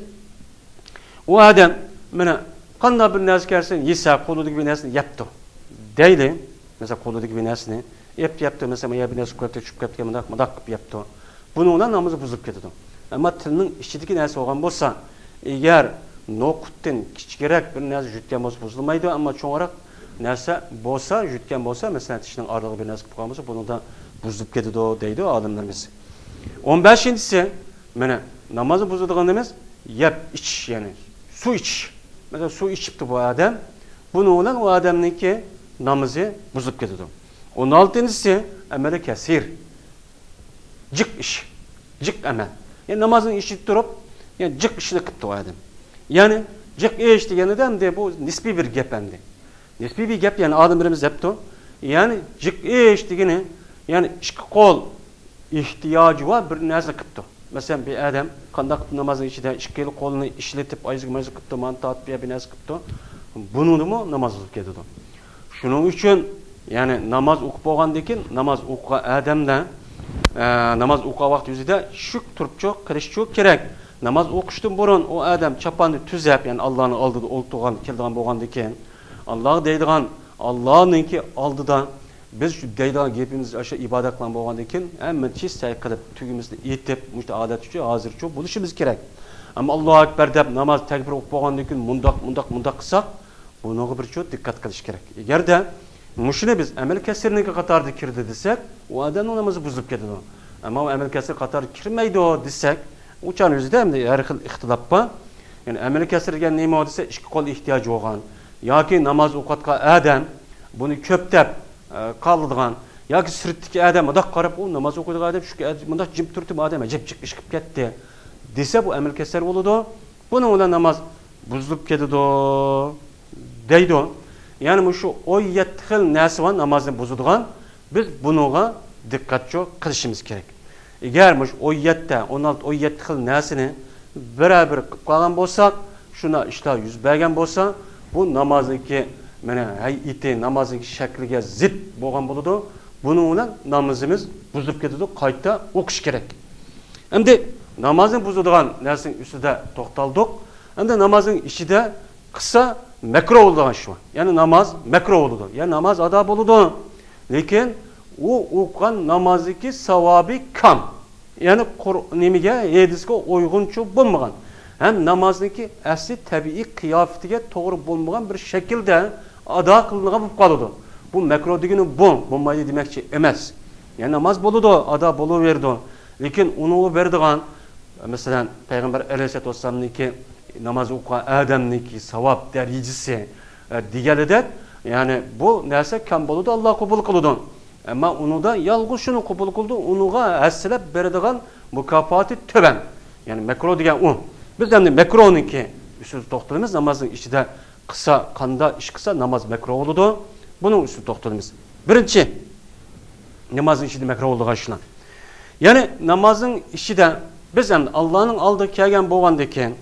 ئۇ ئادەم، مانا، قانداق بىر نەرسە كەلسە يېسە، قولىدىكى بىر نەرسىنى يەپتۇ دەيلى. مەسىلەن، قولىدىكى بىر نەرسىنى ئېلىپ يەپتۇ، مەسىلەن، يا بىر نەرسە كۆتۈرۈپ چۈشۈپ كەتكەن، مۇنداق، مۇنداق قىلىپ يەپتۇ. بۇنىڭ بىلەن نامىزى بۇزۇلۇپ كېتىدۇ. ئەمما تىلنىڭ ئىچىدىكى نەرسە بولغان بولسا، ئەگەر نوقۇتتىن كىچىكرەك بىر نەرسە يۇتقان بولسا بۇزۇلمايدۇ، ئەمما چوڭراق نەرسە بولسا، يۇتقان بولسا، مەسىلەن، تىشنىڭ ئارىلىقىغا بىر نەرسە كىرىپ قالغان بولسا، بۇنىڭدا بۇزۇلۇپ كېتىدۇ دەيدۇ ئالىملىرىمىز. ئون بەشىنچىسى، مانا، نامازنى بۇزىدىغىنىمىز يەپ ئىچىش، يەنى سۇ ئىچىش. مەسىلەن، سۇ ئىچىپتۇ بۇ ئادەم. بۇنىڭ بىلەن ئۇ ئادەمنىڭكى نامىزى بۇزۇلۇپ كېتىدۇ. ئون ئالتىنچىسى، ئەمەلى كەسىر. جىق ئىش، جىق ئەمەل. يەنى نامازنىڭ ئىچىدە تۇرۇپ، يەنى جىق ئىشنى قىپتۇ ئۇ ئادەم. يەنى جىق ئىش دېگىنىدە ئەمدى بۇ نىسپىي بىر گەپ ئەمدى. نىسپىي بىر گەپ، يەنى ئالىملىرىمىز دەپتۇ. يەنى جىق ئىش دېگىنى، يەنى ئىككى قول ئېھتىياجى بار بىر نەرسىنى قىپتۇ. مەسىلەن، بىر ئادەم قانداق قىلىپ نامازنىڭ ئىچىدە ئىككىلا قولىنى ئىشلىتىپ، ئايزىغا مايزىغا قىپتۇ، مانتا تارتىپ يا بىر نەرسە قىپتۇ. بۇنىڭدىمۇ ناماز بۇزۇلۇپ كېتىدۇ. شۇنىڭ ئۈچۈن، يەنى ناماز ئوقۇپ بولغاندىن كېيىن، ناماز ئوقۇغان ئادەمدە، ئە، ناماز ئوقۇغان ۋاقتى يۈزىدە شۈك تۇرۇپچۇ، قىلىشچۇ كېرەك. ناماز ئوقۇشتىن بۇرۇن ئۇ ئادەم چاپاننى تۈزەپ، يەنى ئاللانىڭ ئالدىدا ئولتۇرغان، كېلىدىغان بولغاندىن كېيىن، ئاللاغا دەيدىغان، ئاللانىڭكى ئالدىدا بىز شۇ دەيدىغان گېپىمىز ئاشۇ ئىبادەت قىلغان بولغاندىن كېيىن، ھەممە چىش سەي قىلىپ، تۈگمىسىنى ئېتىپ، مۇشۇ ھالەتتىچۇ، ھازىرچۇ بولۇشىمىز كېرەك. ئەمما ئاللاھۇ ئەكبەر دەپ ناماز تەكبىر ئوقۇپ بولغاندىن كېيىن مۇنداق، مۇنداق، مۇنداق قىلساق، بۇنىڭغا بىر چوت دىققەت قىلىش كېرەك. ئەگەردە مۇشۇنى بىز ئەمەل كەسىرنىڭكى قاتارىدا كىردى دېسەك، ئۇ ئادەمنىڭ نامىزى بۇزۇلۇپ كېتىدۇ. ئەمما ئۇ ئەمەل كەسىر قاتارىدا كىرمەيدۇ دېسەك، ئۇ چاغنىڭ ئۆزىدە ئەمدى ھەر خىل ئىختىلاپ بار. يەنى ئەمەل كەسىر دېگەن نېمە دېسە، ئىككى قول ئېھتىياجى بولغان ياكى ناماز ئوقۇۋاتقان ئادەم بۇنى كۆپ دەپ، ئە، قالىدىغان ياكى سىرتتىكى ئادەم مۇنداق قاراپ، ئۇ ناماز ئوقۇيدىغان ئادەم شۇ ئادەم مۇنداق جىم تۇرۇپتۇ، بۇ ئادەم ئەجەب جىق ئىش قىلىپ كەتتى دېسە، بۇ ئەمەل كەسىر بولىدۇ. بۇنىڭ بىلەن ناماز بۇزۇلۇپ كېتىدۇ دەيدۇ. يەنى مۇشۇ ئون يەتتە خىل نەرسە بار نامازنى بۇزىدىغان. بىز بۇنىڭغا دىققەتچۇ قىلىشىمىز كېرەك. ئەگەر مۇشۇ ئون يەتتە، ئون ئالتە، ئون يەتتە خىل نەرسىنى بىرەر بىر قىلىپ قالغان بولساق، شۇنداق ئىشلار يۈز بەرگەن بولسا، بۇ نامازنىڭكى، مانا، ھەيئىتى، نامازنىڭكى شەكلىگە زىت بولغان بولىدۇ. بۇنىڭ بىلەن نامىزىمىز بۇزۇلۇپ كېتىدۇ، قايتا ئوقۇش كېرەك. ئەمدى نامازنى بۇزىدىغان نەرسىنىڭ ئۈستىدە توختالدۇق. ئەمدى نامازنىڭ ئىچىدە قىلسا مەكرۇھ بولىدىغان ئىش بار. يەنى ناماز مەكرۇھ بولىدۇ. يەنى ناماز ئادا بولىدۇ. لېكىن ئۇ ئوقۇغان نامازدىكى ساۋابى كام. يەنى قۇر-، نېمىگە، ھەدىسكە ئۇيغۇنچۇ بولمىغان. ھەم نامازنىڭكى ئەسلى تەبىئىي قىياپىتىگە توغرا بولمىغان بىر شەكىلدە ئادا قىلىنغان بولۇپ قالىدۇ. بۇ مەكرۇھ دېگىنى بۇ، بولمايدۇ دېمەكچى ئەمەس. يەنى ناماز بولىدۇ، ئادا بولۇۋېرىدۇ. لېكىن ئۇنىڭغا بېرىدىغان، مەسىلەن، پەيغەمبەر ئەلەيھىسسالاتۇ ۋەسسالامنىڭكى ناماز ئوقۇغان ئادەمنىڭكى ساۋاب دەرىجىسى، ئە، دېگەنىدەك، يەنى بۇ نەرسە كەم بولىدۇ، ئاللا قوبۇل قىلىدۇ. ئەمما ئۇنىڭدا يالغۇز شۇنى قوبۇل قىلىدۇ، ئۇنىڭغا ھەسسىلەپ بېرىدىغان مۇكاپاتى تۆۋەن. يەنى مەكرۇھ دېگەن ئۇ. بىز ئەمدى مەكرۇھنىڭكى ئۈستىدە توختىلىمىز. نامازنىڭ ئىچىدە قىلسا، قانداق ئىش قىلسا ناماز مەكرۇھ بولىدۇ؟ بۇنىڭ ئۈستىدە توختىلىمىز. بىرىنچى، نامازنىڭ ئىچىدە مەكرۇھ بولىدىغان ئىشلار. يەنى نامازنىڭ ئىچىدە بىز ئەمدى ئاللانىڭ ئالدىغا كەلگەن بولغاندىن كېيىن،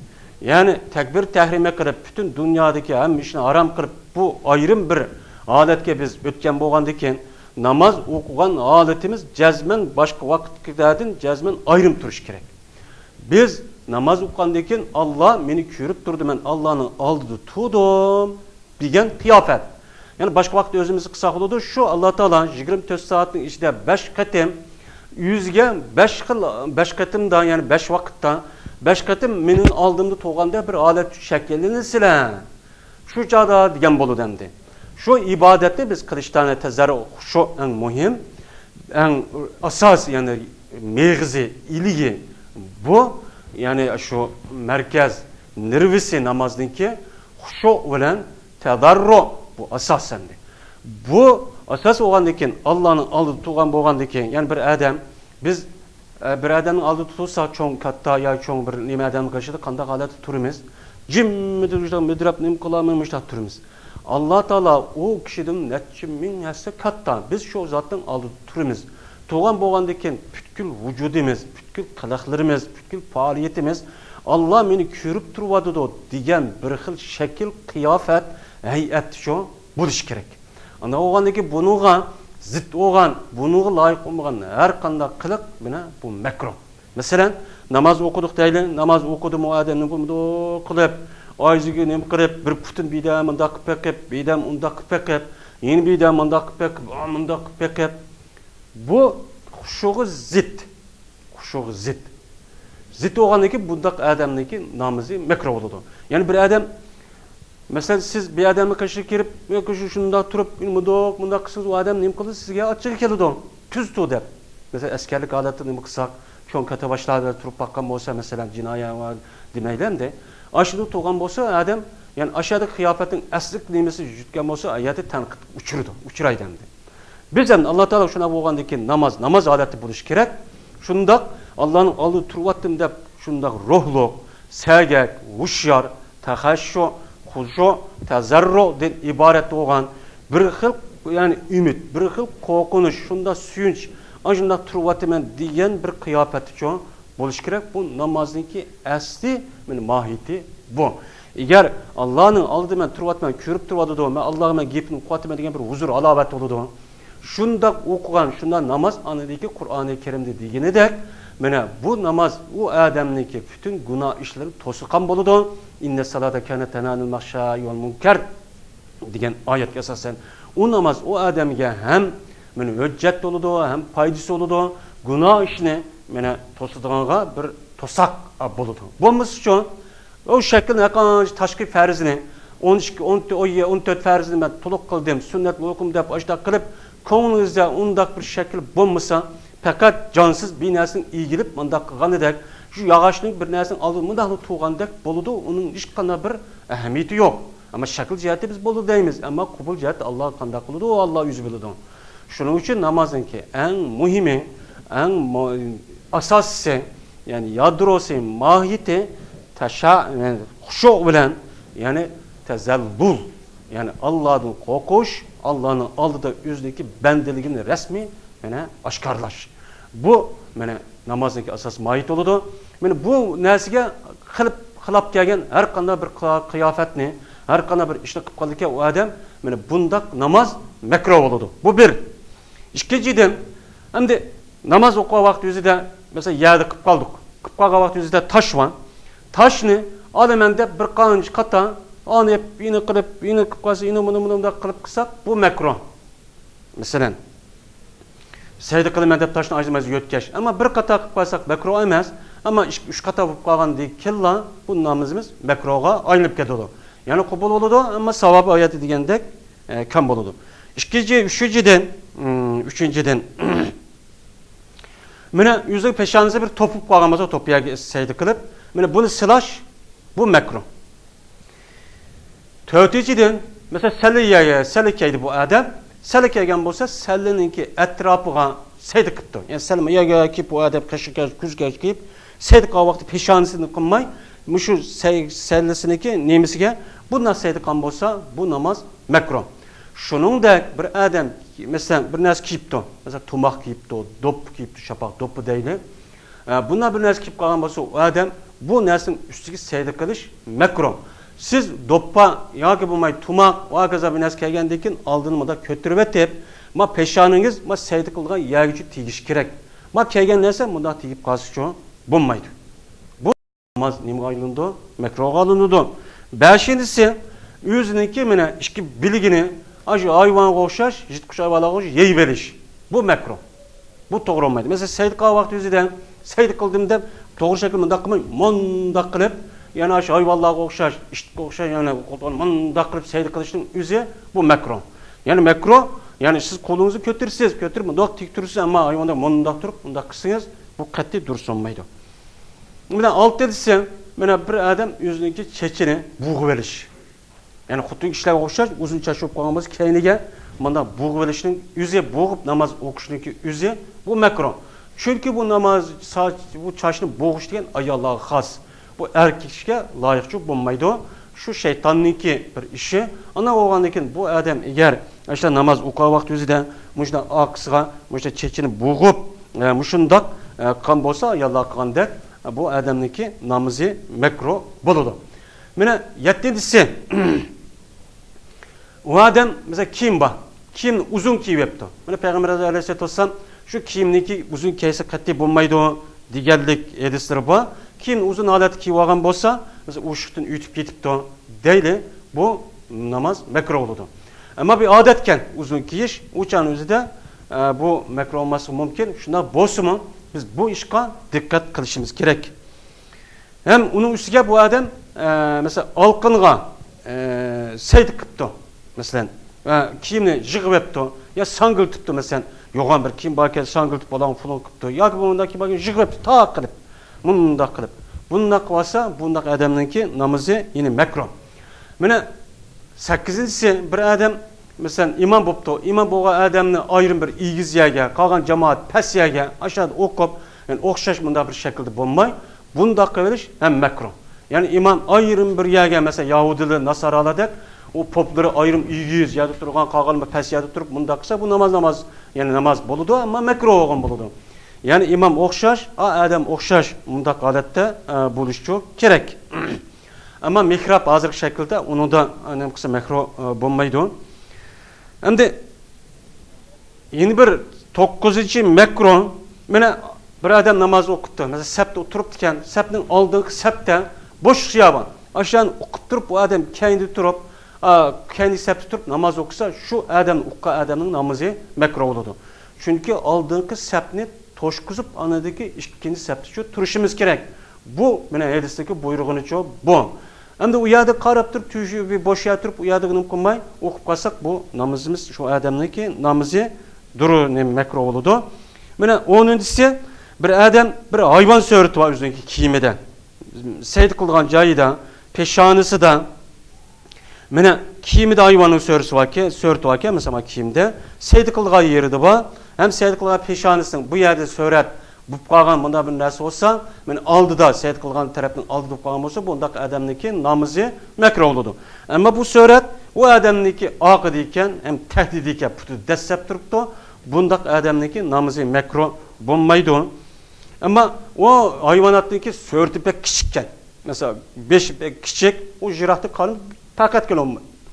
يەنى تەكبىر تەھرىمە قىلىپ، پۈتۈن دۇنيادىكى ھەممە ئىشنى ھارام قىلىپ، بۇ ئايرىم بىر ھالەتكە بىز ئۆتكەن بولغاندىن كېيىن، ناماز ئوقۇغان ھالىتىمىز جەزمەن باشقا ۋاقىتتىكىلەردىن جەزمەن ئايرىم تۇرۇشى كېرەك. بىز ناماز ئوقۇغاندىن كېيىن، ئاللا مېنى كۆرۈپ تۇرىدۇ، مەن ئاللانىڭ ئالدىدا تۇردۇم دېگەن قىياپەت. يەنى باشقا ۋاقىتتا ئۆزىمىزگە قىلساق بولىدۇ، شۇ ئاللا تائالا يىگىرمە تۆت سائەتنىڭ ئىچىدە بەش قېتىم، ئۆزىگە بەش خىل، بەش قېتىمدا، يەنى بەش ۋاقىتتا، بەش قېتىم مېنىڭ ئالدىمدا تۇرغاندەك بىر ھالەت شەكىللىنىسىلەر. شۇ چاغدا دېگەن بولىدۇ ئەمدى. شۇ ئىبادەتنى بىز قىلىشتا تەزەررۇ، خۇشۇ ئەڭ مۇھىم، ئەڭ ئاساسىي، يەنى مېغىزى، ئىلىگى بۇ، يەنى شۇ مەركەز نېرۋىسى نامازنىڭكى خۇشۇ بىلەن تەزەررۇ، بۇ ئاساس ئەمدى. بۇ ئاساس بولغاندىن كېيىن، ئاللانىڭ ئالدىدا تۇرغان بولغاندىن كېيىن، يەنى بىر ئادەم، بىز ئە، بىر ئادەمنىڭ ئالدىدا تۇرساق، چوڭ، كاتتا يا چوڭ بىر نېمە ئادەمنىڭ قېشىدا قانداق ھالەتتە تۇرىمىز؟ جىممىدە مۇشۇنداق مىدىراپ نېمە قىلالماي مۇشۇنداق تۇرىمىز. ئاللا تائالا ئۇ كىشىدىن نەچچە مىڭ ھەسسە كاتتا. بىز شۇ زاتنىڭ ئالدىدا تۇرىمىز. تۇرغان بولغاندىن كېيىن پۈتكۈل ۋۇجۇدىمىز، پۈتكۈل قىلىقلىرىمىز، پۈتكۈل پائالىيىتىمىز، ئاللا مېنى كۆرۈپ تۇرۇۋاتىدۇ دېگەن بىر خىل شەكىل، قىياپەت، ھەيئەت شۇ بولۇشى كېرەك. ئانداق بولغاندىن كېيىن بۇنىڭغا زىت بولغان، بۇنىڭغا لايىق بولمىغان ھەر قانداق قىلىق، مانا بۇ مەكرۇھ. مەسىلەن، ناماز ئوقۇدۇق دەيلى، ناماز ئوقۇدىمۇ ئادەم نېمە مۇنداق قىلىپ، ئايزىگە نېمە قىلىپ، بىر پۇتىنى بىردەم مۇنداق قىلىپ بېقىپ، بىردەم ئۇنداق قىلىپ بېقىپ، يەنە بىردەم مۇنداق قىلىپ بېقىپ، مۇنداق قىلىپ بېقىپ. بۇ خۇشۇغا زىت. خۇشۇغا زىت. زىت بولغاندىن كېيىن بۇنداق ئادەمنىڭكى نامىزى مەكرۇھ بولىدۇ. يەنى بىر ئادەم، مەسىلەن، سىز بىر ئادەمنىڭ قېشىغا كىرىپ، ياكى شۇ، شۇنداق تۇرۇپ، مۇنداق، مۇنداق قىلسىڭىز، ئۇ ئادەم نېمە قىلىدۇ؟ سىزگە ئاچچىقى كېلىدۇ. تۈز تۇر دەپ. مەسىلەن، ئەسكەرلىك ھالەتتە نېمە قىلساق، چوڭ كاتتىباشلار بىلەن تۇرۇپ باققان بولسا، مەسىلەن، جىنايى دېمەيلى ئەمدى. ئاشۇنداق تۇرغان بولسا ئادەم، يەنى ئاشۇ يەردىكى قىياپەتنىڭ ئەسلىك نېمىسى يۈزۈتكەن بولسا، ئۇ يەردە تەنقىدكە ئۇچرىدۇ، ئۇچرايدۇ ئەمدى. بىز ھەم ئاللا تائالا شۇنداق بولغاندىن كېيىن ناماز، ناماز ھالەتتە بولۇشى كېرەك. شۇنداق ئاللانىڭ ئالدىدا تۇرۇۋاتتىم دەپ شۇنداق روھلۇق، سەگەك، ھوشيار، تەخەششۇ، خۇشۇ، تەزەررۇدىن ئىبارەت بولغان بىر خىل، يەنى ئۈمىد، بىر خىل قورقۇنچ، شۇنداق سۆيۈنچ، ئاشۇنداق تۇرۇۋاتىمەن دېگەن بىر قىياپەتتىچۇ بولۇشى كېرەك. بۇ نامازنىڭكى ئەسلى، مانا، ماھىيىتى بۇ. ئەگەر ئاللانىڭ ئالدىدا مەن تۇرۇۋاتىمەن، كۆرۈپ تۇرۇۋاتىدۇ، مەن ئاللاغا مەن گېپىمنى ئوقۇۋاتىمەن دېگەن بىر ھۇزۇر، ھالاۋەت بولىدۇ. شۇنداق ئوقۇغان، شۇنداق ناماز ئانىدىكى قۇرئانى كەرىمدە دېگىنىدەك، مانا بۇ ناماز ئۇ ئادەمنىڭكى پۈتۈن گۇناھ ئىشلىرىنى توسۇقان بولىدۇ. ئىننەس سالاتا كانەت تەنھا ئەنىل فەھشائى ۋەل مۇنكەر دېگەن ئايەتكە ئاساسەن، ئۇ ناماز ئۇ ئادەمگە ھەم، مانا، ھۆججەت بولىدۇ، ھەم پايدىسى بولىدۇ، گۇناھ ئىشنى، مانا، توسىدىغانغا بىر توساق بولىدۇ. بولمىسىچۇ، ئۇ شەكىلنى ھەرقانچە تاشقى پەرزنى، ئون ئىككى، ئون، ئون تۆت پەرزنى مەن تولۇق قىلدىم، سۈننەتنى ئوقۇدۇم دەپ ئاشۇنداق قىلىپ، كۆڭلىڭىزدە ئۇنداق بىر شەكىل بولمىسا، پەقەت جانسىز بىر نەرسىنى ئېگىلىپ مۇنداق قىلغاندەك، شۇ ياغاچنىڭ بىر نەرسىنىڭ ئالدىدا مۇنداقلا تۇرغاندەك بولىدۇ، ئۇنىڭ ھېچقانداق بىر ئەھمىيىتى يوق. ئەمما شەكىل جەھەتتە بىز بولىدۇ دەيمىز، ئەمما قوبۇل جەھەتتە ئاللا قانداق قىلىدۇ، ئۇ ئاللا ئۆزى بىلىدۇ. شۇنىڭ ئۈچۈن نامازنىڭكى ئەڭ مۇھىمى، ئەڭ مۇ-، ئاساسىي، يەنى يادروسى، ماھىيىتى تەشە-، يەنى خۇشۇ بىلەن، يەنى تەزەللۇل، يەنى ئاللادىن قورقۇش، ئاللانىڭ ئالدىدا ئۆزىنىڭكى بەندىلىكىنى رەسمىي، مانا، ئاشكارىلاش. بۇ، مانا، نامازنىڭكى ئاساسىي ماھىيىتى بولىدۇ. مانا بۇ نەرسىگە قىلىپ، خىلاپ كەلگەن ھەر قانداق بىر قىيا-، قىياپەتنى، ھەر قانداق بىر ئىشنى قىلىپ قالىدىكەن ئۇ ئادەم، مانا بۇنداق ناماز مەكرۇھ بولىدۇ. بۇ بىر. ئىككىنچىدىن، ئەمدى ناماز ئوقۇغان ۋاقىت يۈزىدە، مەسىلەن، يەردە قىلىپ قالدۇق. قىلىپ قالغان ۋاقىت يۈزىدە تاش بار. تاشنى ئالىمەن دەپ بىر قانچە قاتا، ئانى يېنى قىلىپ، يېنى قىلىپ قالسا، يېنى مۇنى مۇنداق قىلىپ قىلساق، بۇ مەكرۇھ. مەسىلەن، سەجدە قىلىمەن دەپ تاشنى ئايزىمايزا يۆتكەش. ئەمما بىر قاتا قىلىپ قالساق مەكرۇھ ئەمەس. ئەمما ئىككى، ئۈچ قاتا بولۇپ قالغاندىن كېيىنلا بۇ نامىزىمىز مەكروغا ئايلىنىپ كېتىدۇ. يەنى قوبۇل بولىدۇ، ئەمما ساۋابى ئايەتتە دېگەندەك، ئە، كەم بولىدۇ. ئىككىنچى، ئۈچىنچىدىن، ئۈم، ئۈچىنچىدىن، مانا ئۆزىنىڭ پېشانىسى بىر توپۇپ قالغان بولسا، توپۇ يەرگە سەجدە قىلىپ، مانا بۇنى سىلاش، بۇ مەكرۇ. تۆتىنچىدىن، مەسىلەن، سەللە يەرگە، سەللە كىيدى بۇ ئادەم. سەللە كىيگەن بولسا، سەللىنىڭكى ئەتراپىغا سەجدە قىپتۇ. يەنى سەللە يەرگە كىيىپ، بۇ ئادەم قېشىغا كىيىپ، كۆزىگە كىيىپ، سەجدە قىلغان ۋاقتى پېشانىسىنى قىلماي، مۇشۇ سەي-، سەللىسىنىڭكى نېمىسىگە بۇنداق سەجدە قىلغان بولسا، بۇ ناماز مەكرۇ. شۇنىڭدەك بىر ئادەم، مەسىلەن، بىر نەرسە كىيىپتۇ. مەسىلەن، تۇماق كىيىپتۇ، دوپپا كىيىپتۇ، شاپاق دوپپا دەيلى. ئە، بۇنداق بىر نەرسە كىيىپ قالغان بولسا، ئۇ ئادەم بۇ نەرسىنىڭ ئۈستىگە سەجدە قىلىش مەكرۇ. سىز دوپپا ياكى بولماي تۇماق ۋە ھاكازا بىر نەرسە كىيگەندىن كېيىن ئالدىنى مۇنداق كۆتۈرۈۋېتىپ، ما پېشانىڭىز ما سەجدە قىلىدىغان يەرگىچە تېگىشى كېرەك. ما كىيگەن نەرسە مۇنداق تېگىپ قالسىچۇ بولمايدۇ. بۇ ناماز نېمىگە ئايلىنىدۇ؟ مەكرۇغا ئايلىنىدۇ. بەشىنچىسى، ئۆزىنىڭكى مانا ئىككى بىلىگىنى ئاشۇ ھايۋانغا ئوخشاش، يىرتقۇچ ھايۋانلارغا ئوخشاش يەيۋېلىش. بۇ مەكرۇ. بۇ توغرا بولمايدۇ. مەسىلەن، سەجدە قىلغان ۋاقتى ئۆزىدە سەجدە قىلدىم دەپ، توغرا شەكىل مۇنداق قىلماي، مۇنداق قىلىپ، يەنى ئاشۇ ھايۋانلارغا ئوخشاش، ئىتقا ئوخشاش، يەنى قولتۇقىنى مۇنداق قىلىپ سەجدە قىلىشنىڭ ئۆزى بۇ مەكرۇ. يەنى مەكرۇ، يەنى سىز قولىڭىزنى كۆتۈرىسىز، كۆتۈرۈپ مۇنداق تىك تۇرىسىز، ئەمما ھايۋاندا مۇنداق تۇرۇپ، مۇنداق قىلسىڭىز، بۇ قەتئىي دۇرۇس بولمايدۇ. مانا ئالتىنچىسى، مانا بىر ئادەم ئۆزىنىڭكى چېچىنى بوغۇۋېلىش. يەنى خوتۇن كىشىلەرگە ئوخشاش ئۇزۇن چاچ بولۇپ قالغان بولسا، كەينىگە مانداق بوغۇۋېلىشنىڭ ئۆزى، بوغۇپ ناماز ئوقۇشنىڭكى ئۆزى بۇ مەكرۇ. چۈنكى بۇ ناماز، ساچ-، بۇ چاچنى بوغۇش دېگەن ئاياللارغا خاس. بۇ ئەر كىشىگە لايىقچۇ بولمايدۇ. شۇ شەيتاننىڭكى بىر ئىشى. ئانا بولغاندىن كېيىن بۇ ئادەم ئەگەر ئاشۇنداق ناماز ئوقۇغان ۋاقتى ئۆزىدە مۇشۇنداق ئارقىسىغا مۇشۇنداق چېچىنى بوغۇپ، ئە، مۇشۇنداق، ئە، قىلغان بولسا، ئاياللار قىلغاندەك، بۇ ئادەمنىڭكى نامىزى مەكرۇ بولىدۇ. مانا يەتتىنچىسى، ئۇ ئادەم، مەسىلەن، كىيىم بار. كىيىمنى ئۇزۇن كىيىۋېپتۇ. مانا پەيغەمبەر ئەلەيھىسسالاتۇ ۋەسسالام شۇ كىيىمنىكى ئۇزۇن كىيسە قەتئىي بولمايدۇ دېگەنلىك ھەدىسلىرى بار. كىيىمنى ئۇزۇن ھالەتتە كىيىۋالغان بولسا، مەسىلەن، ئۇششۇقتىن ئۆتۈپ كېتىپتۇ دەيلى. بۇ ناماز مەكرۇ بولىدۇ. ئەمما بىر ئادەتكەن ئۇزۇن كىيىش، ئۇ چاغنىڭ ئۆزىدە، ئە، بۇ مەكرۇ بولماسلىقى مۇمكىن. شۇنداق بولسىمۇ، بىز بۇ ئىشقا دىققەت قىلىشىمىز كېرەك. ھەم ئۇنىڭ ئۈستىگە بۇ ئادەم، ئە، مەسىلەن، ئالقىنغا، ئە، سەجدە قىپتۇ، مەسىلەن، ۋە كىيىمنى يىغىۋەپتۇ، يا ساڭگىلىتىپتۇ، مەسىلەن، يوغان بىر كىيىم باركەن، ساڭگىلىتىپ، بۇلارنى پۇلۇن قىپتۇ، ياكى بۇنداق كىيىم باركەن، يىغىۋەپتۇ، تاق قىلىپ، مۇنداق قىلىپ. بۇنداق قىلىۋالسا، بۇنداق ئادەمنىڭكى نامىزى يەنە مەكرۇ. مانا سەككىزىنچىسى، بىر ئادەم، مەسىلەن، ئىمام بوپتۇ. ئىمام بولغان ئادەمنى ئايرىم بىر ئېگىز يەرگە، قالغان جامائەت پەس يەرگە، ئاشۇ يەردە ئوقۇپ، يەنى ئوخشاش مۇنداق بىر شەكىلدە بولماي، بۇنداق قىلىۋېلىش ھەم مەكرۇ. يەنى ئىمام ئايرىم بىر يەرگە، مەسىلەن، يەھۇدىيلار، ناسارالار دەپ، ئۇ پوپلىرى ئايرىم ئېگىز يەردە تۇرغان، قالغان بىر پەس يەردە تۇرۇپ، مۇنداق قىلسا، بۇ ناماز، ناماز، يەنى ناماز بولىدۇ، ئەمما مەكرۇ بولغان بولىدۇ. يەنى ئىمام ئوخشاش، ئا، ئادەم ئوخشاش، مۇنداق ھالەتتە، ئە، بولۇشچۇ كېرەك. ئەمما مېھراب ھازىرقى شەكىلدە ئۇنىڭدا نېمە قىلسا مەكرۇ، ئە، بولمايدۇ. ئەمدى يەنە بىر توققۇزىنچى مەكرۇ، مانا بىر ئادەم ناماز ئوقۇپتۇ، مەسىلەن، سەپتە ئولتۇرۇپتىكەن، سەپنىڭ ئالدىنقى سەپتە بوش خىيابان. ئاشۇ يەرنى ئوقۇپ تۇرۇپ، بۇ ئادەم كەينىدە تۇرۇپ، ئا، كەينىدىكى سەپتە تۇرۇپ ناماز ئوقۇسا، شۇ ئادەمنى ئوقۇغان ئادەمنىڭ نامىزى مەكرۇ بولىدۇ. چۈنكى ئالدىنقى سەپنى توشقۇزۇپ، ئاندىكى ئىككىنچى سەپتىچۇ تۇرۇشىمىز كېرەك. بۇ، مانا ھەدىستىكى بۇيرۇغىنىچۇ بۇ. ئەمدى ئۇ يەردە قاراپ تۇرۇپ، تۈشۈ-، بوش يەردە تۇرۇپ، ئۇ يەردە نېمە قىلماي ئوقۇپ قالساق، بۇ نامىزىمىز، شۇ ئادەمنىڭكى نامىزى دۇرۇ نېمە مەكرۇ بولىدۇ. مانا ئونىنچىسى، بىر ئادەم بىر ھايۋان سۈرىتى بار ئۆزىنىڭكى كىيىمىدە. سەجدە قىلىدىغان جايىدا، پېشانىسىدا، مانا كىيىمىدە ھايۋاننىڭ سۈرىسى باركەن، سۈرىتى باركەن، مەسىلەن، مانا كىيىمدە. سەجدە قىلىدىغان يېرىدە بار، ھەم سەجدە قىلىدىغان پېشانىسىنىڭ بۇ يەردە سۈرەت بولۇپ قالغان مۇنداق بىر نەرسە بولسا، مانا ئالدىدا، سەجدە قىلىدىغان تەرەپنىڭ ئالدىدا بولۇپ قالغان بولسا، بۇنداق ئادەمنىڭكى نامىزى مەكرۇ بولىدۇ. ئەمما بۇ سۈرەت ئۇ ئادەمنىڭكى ئارقىدا ئىكەن، ھەم تەھدىت ئىكەن، پۇتىدا دەسسەپ تۇرۇپتۇ، بۇنداق ئادەمنىڭكى نامىزى مەكرۇ بولمايدۇ. ئەمما ئۇ ھايۋاناتنىڭكى سۈرىتى بەك كىچىككەن. مەسىلەن، بېشى بەك كىچىك، ئۇ يىراقتا قارىنى پەقەتكىلا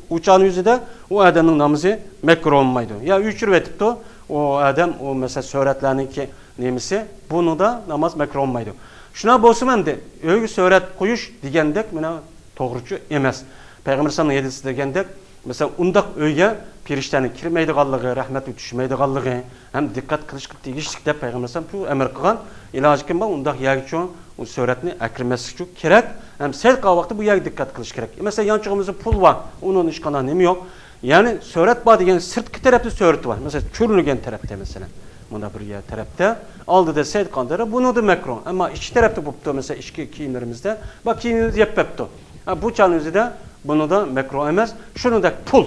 ئۇ چاغنىڭ ئۆزىدە ئۇ ئادەمنىڭ نامىزى مەكرۇ بولمايدۇ. يا ئۆچۈرۈۋېتىپتۇ، ئۇ ئادەم، ئۇ، مەسىلەن، سۈرەتلەرنىڭكى نېمىسى، بۇنىڭدا ناماز مەكرۇ بولمايدۇ. شۇنداق بولسىمۇ ئەمدى ئۆيگە سۈرەت قويۇش دېگەندەك مانا توغرىچۇ ئەمەس. پەيغەمبەر ئەلەيھىسسالامنىڭ ھەدىسىدە دېگەندەك، مەسىلەن، ئۇنداق ئۆيگە پەرىشتەنىڭ كىرمەيدىغانلىقى، رەھمەتنىڭ چۈشمەيدىغانلىقى ھەم دىققەت قىلىشقا تېگىشلىك دەپ پەيغەمبەر ئەلەيھىسسالام بۇ ئەمر قىلغان. ئىلاجى كىم بار، ئۇنداق يەرگىچۇ سۆرەتنى ئەكىرمەسلىك ئۈچۈن كېرەك. ھەم سەدىقە ۋاقتى بۇ يەرگە دىققەت قىلىش كېرەك. مەسىلەن، يانچۇقىمىزدا پۇل بار، ئۇنىڭ ھېچقانداق نېمە يوق. يەنى سۆرەت بار دېگەن سىرتقى تەرەپتە سۆرىتى بار. مەسىلەن، چۈرۈلگەن تەرەپتە، مەسىلەن، مۇنداق بىر يەر تەرەپتە، ئالدىدا سەدىقە قاندىرى، بۇنىڭدا مەكرۇ. ئەمما ئىچكى تەرەپتە بوپتۇ، مەسىلەن، ئىچكى كىيىملىرىمىزدە، بار كىيىمىمىزنى يەپ بەپتۇ. ھە، بۇ چاغنىڭ ئۆزىدە بۇنىڭدا مەكرۇ ئەمەس. شۇنىڭدەك پۇل.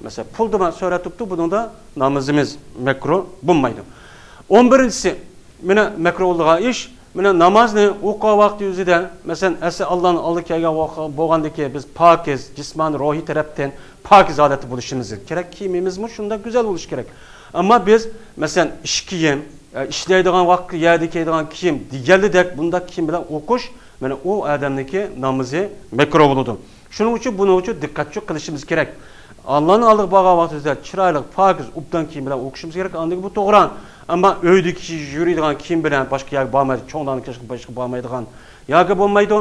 مەسىلەن، پۇلدا مەن سۆرەت تۇتۇپتۇ، بۇنىڭدا نامىزىمىز مەكرۇ بولمايدۇ. ئون بىرىنچىسى، مانا مەكرۇ بولىدىغان ئىش، مانا نامازنى ئوقۇغان ۋاقتى ئۆزىدە، مەسىلەن، ئەسلى ئاللانىڭ ئالدىغا كەلگەن ۋاقىت بولغاندىكى، بىز پاكىز، جىسمانىي، روھىي تەرەپتىن پاكىز ھالەتتە بولۇشىمىز كېرەك. كىيىمىمىزمۇ شۇنداق گۈزەل بولۇشى كېرەك. ئەمما بىز، مەسىلەن، ئىش كىيىم، ئە، ئىشلەيدىغان ۋاقىت يەردە كىيىدىغان كىيىم دېگەنلىدەك بۇنداق كىيىم بىلەن ئوقۇش، مانا ئۇ ئادەمنىڭكى نامىزى مەكرۇ بولىدۇ. شۇنىڭ ئۈچۈن، بۇنىڭ ئۈچۈن دىققەت قىلىشىمىز كېرەك. ئاللانىڭ ئالدىغا بارغان ۋاقتىمىزدا چىرايلىق، پاكىز، ئوبدان كىيىم بىلەن ئوقۇشىمىز كېرەك. ئاندىن كېيىن بۇ توغرا. ئەمما ئۆيدىكى كىشى يۈرىدىغان كىيىم بىلەن باشقا يەرگە بارمايدۇ، چوڭلارنىڭ كىشى باشقا بارمايدىغان ياكى بولمايدۇ.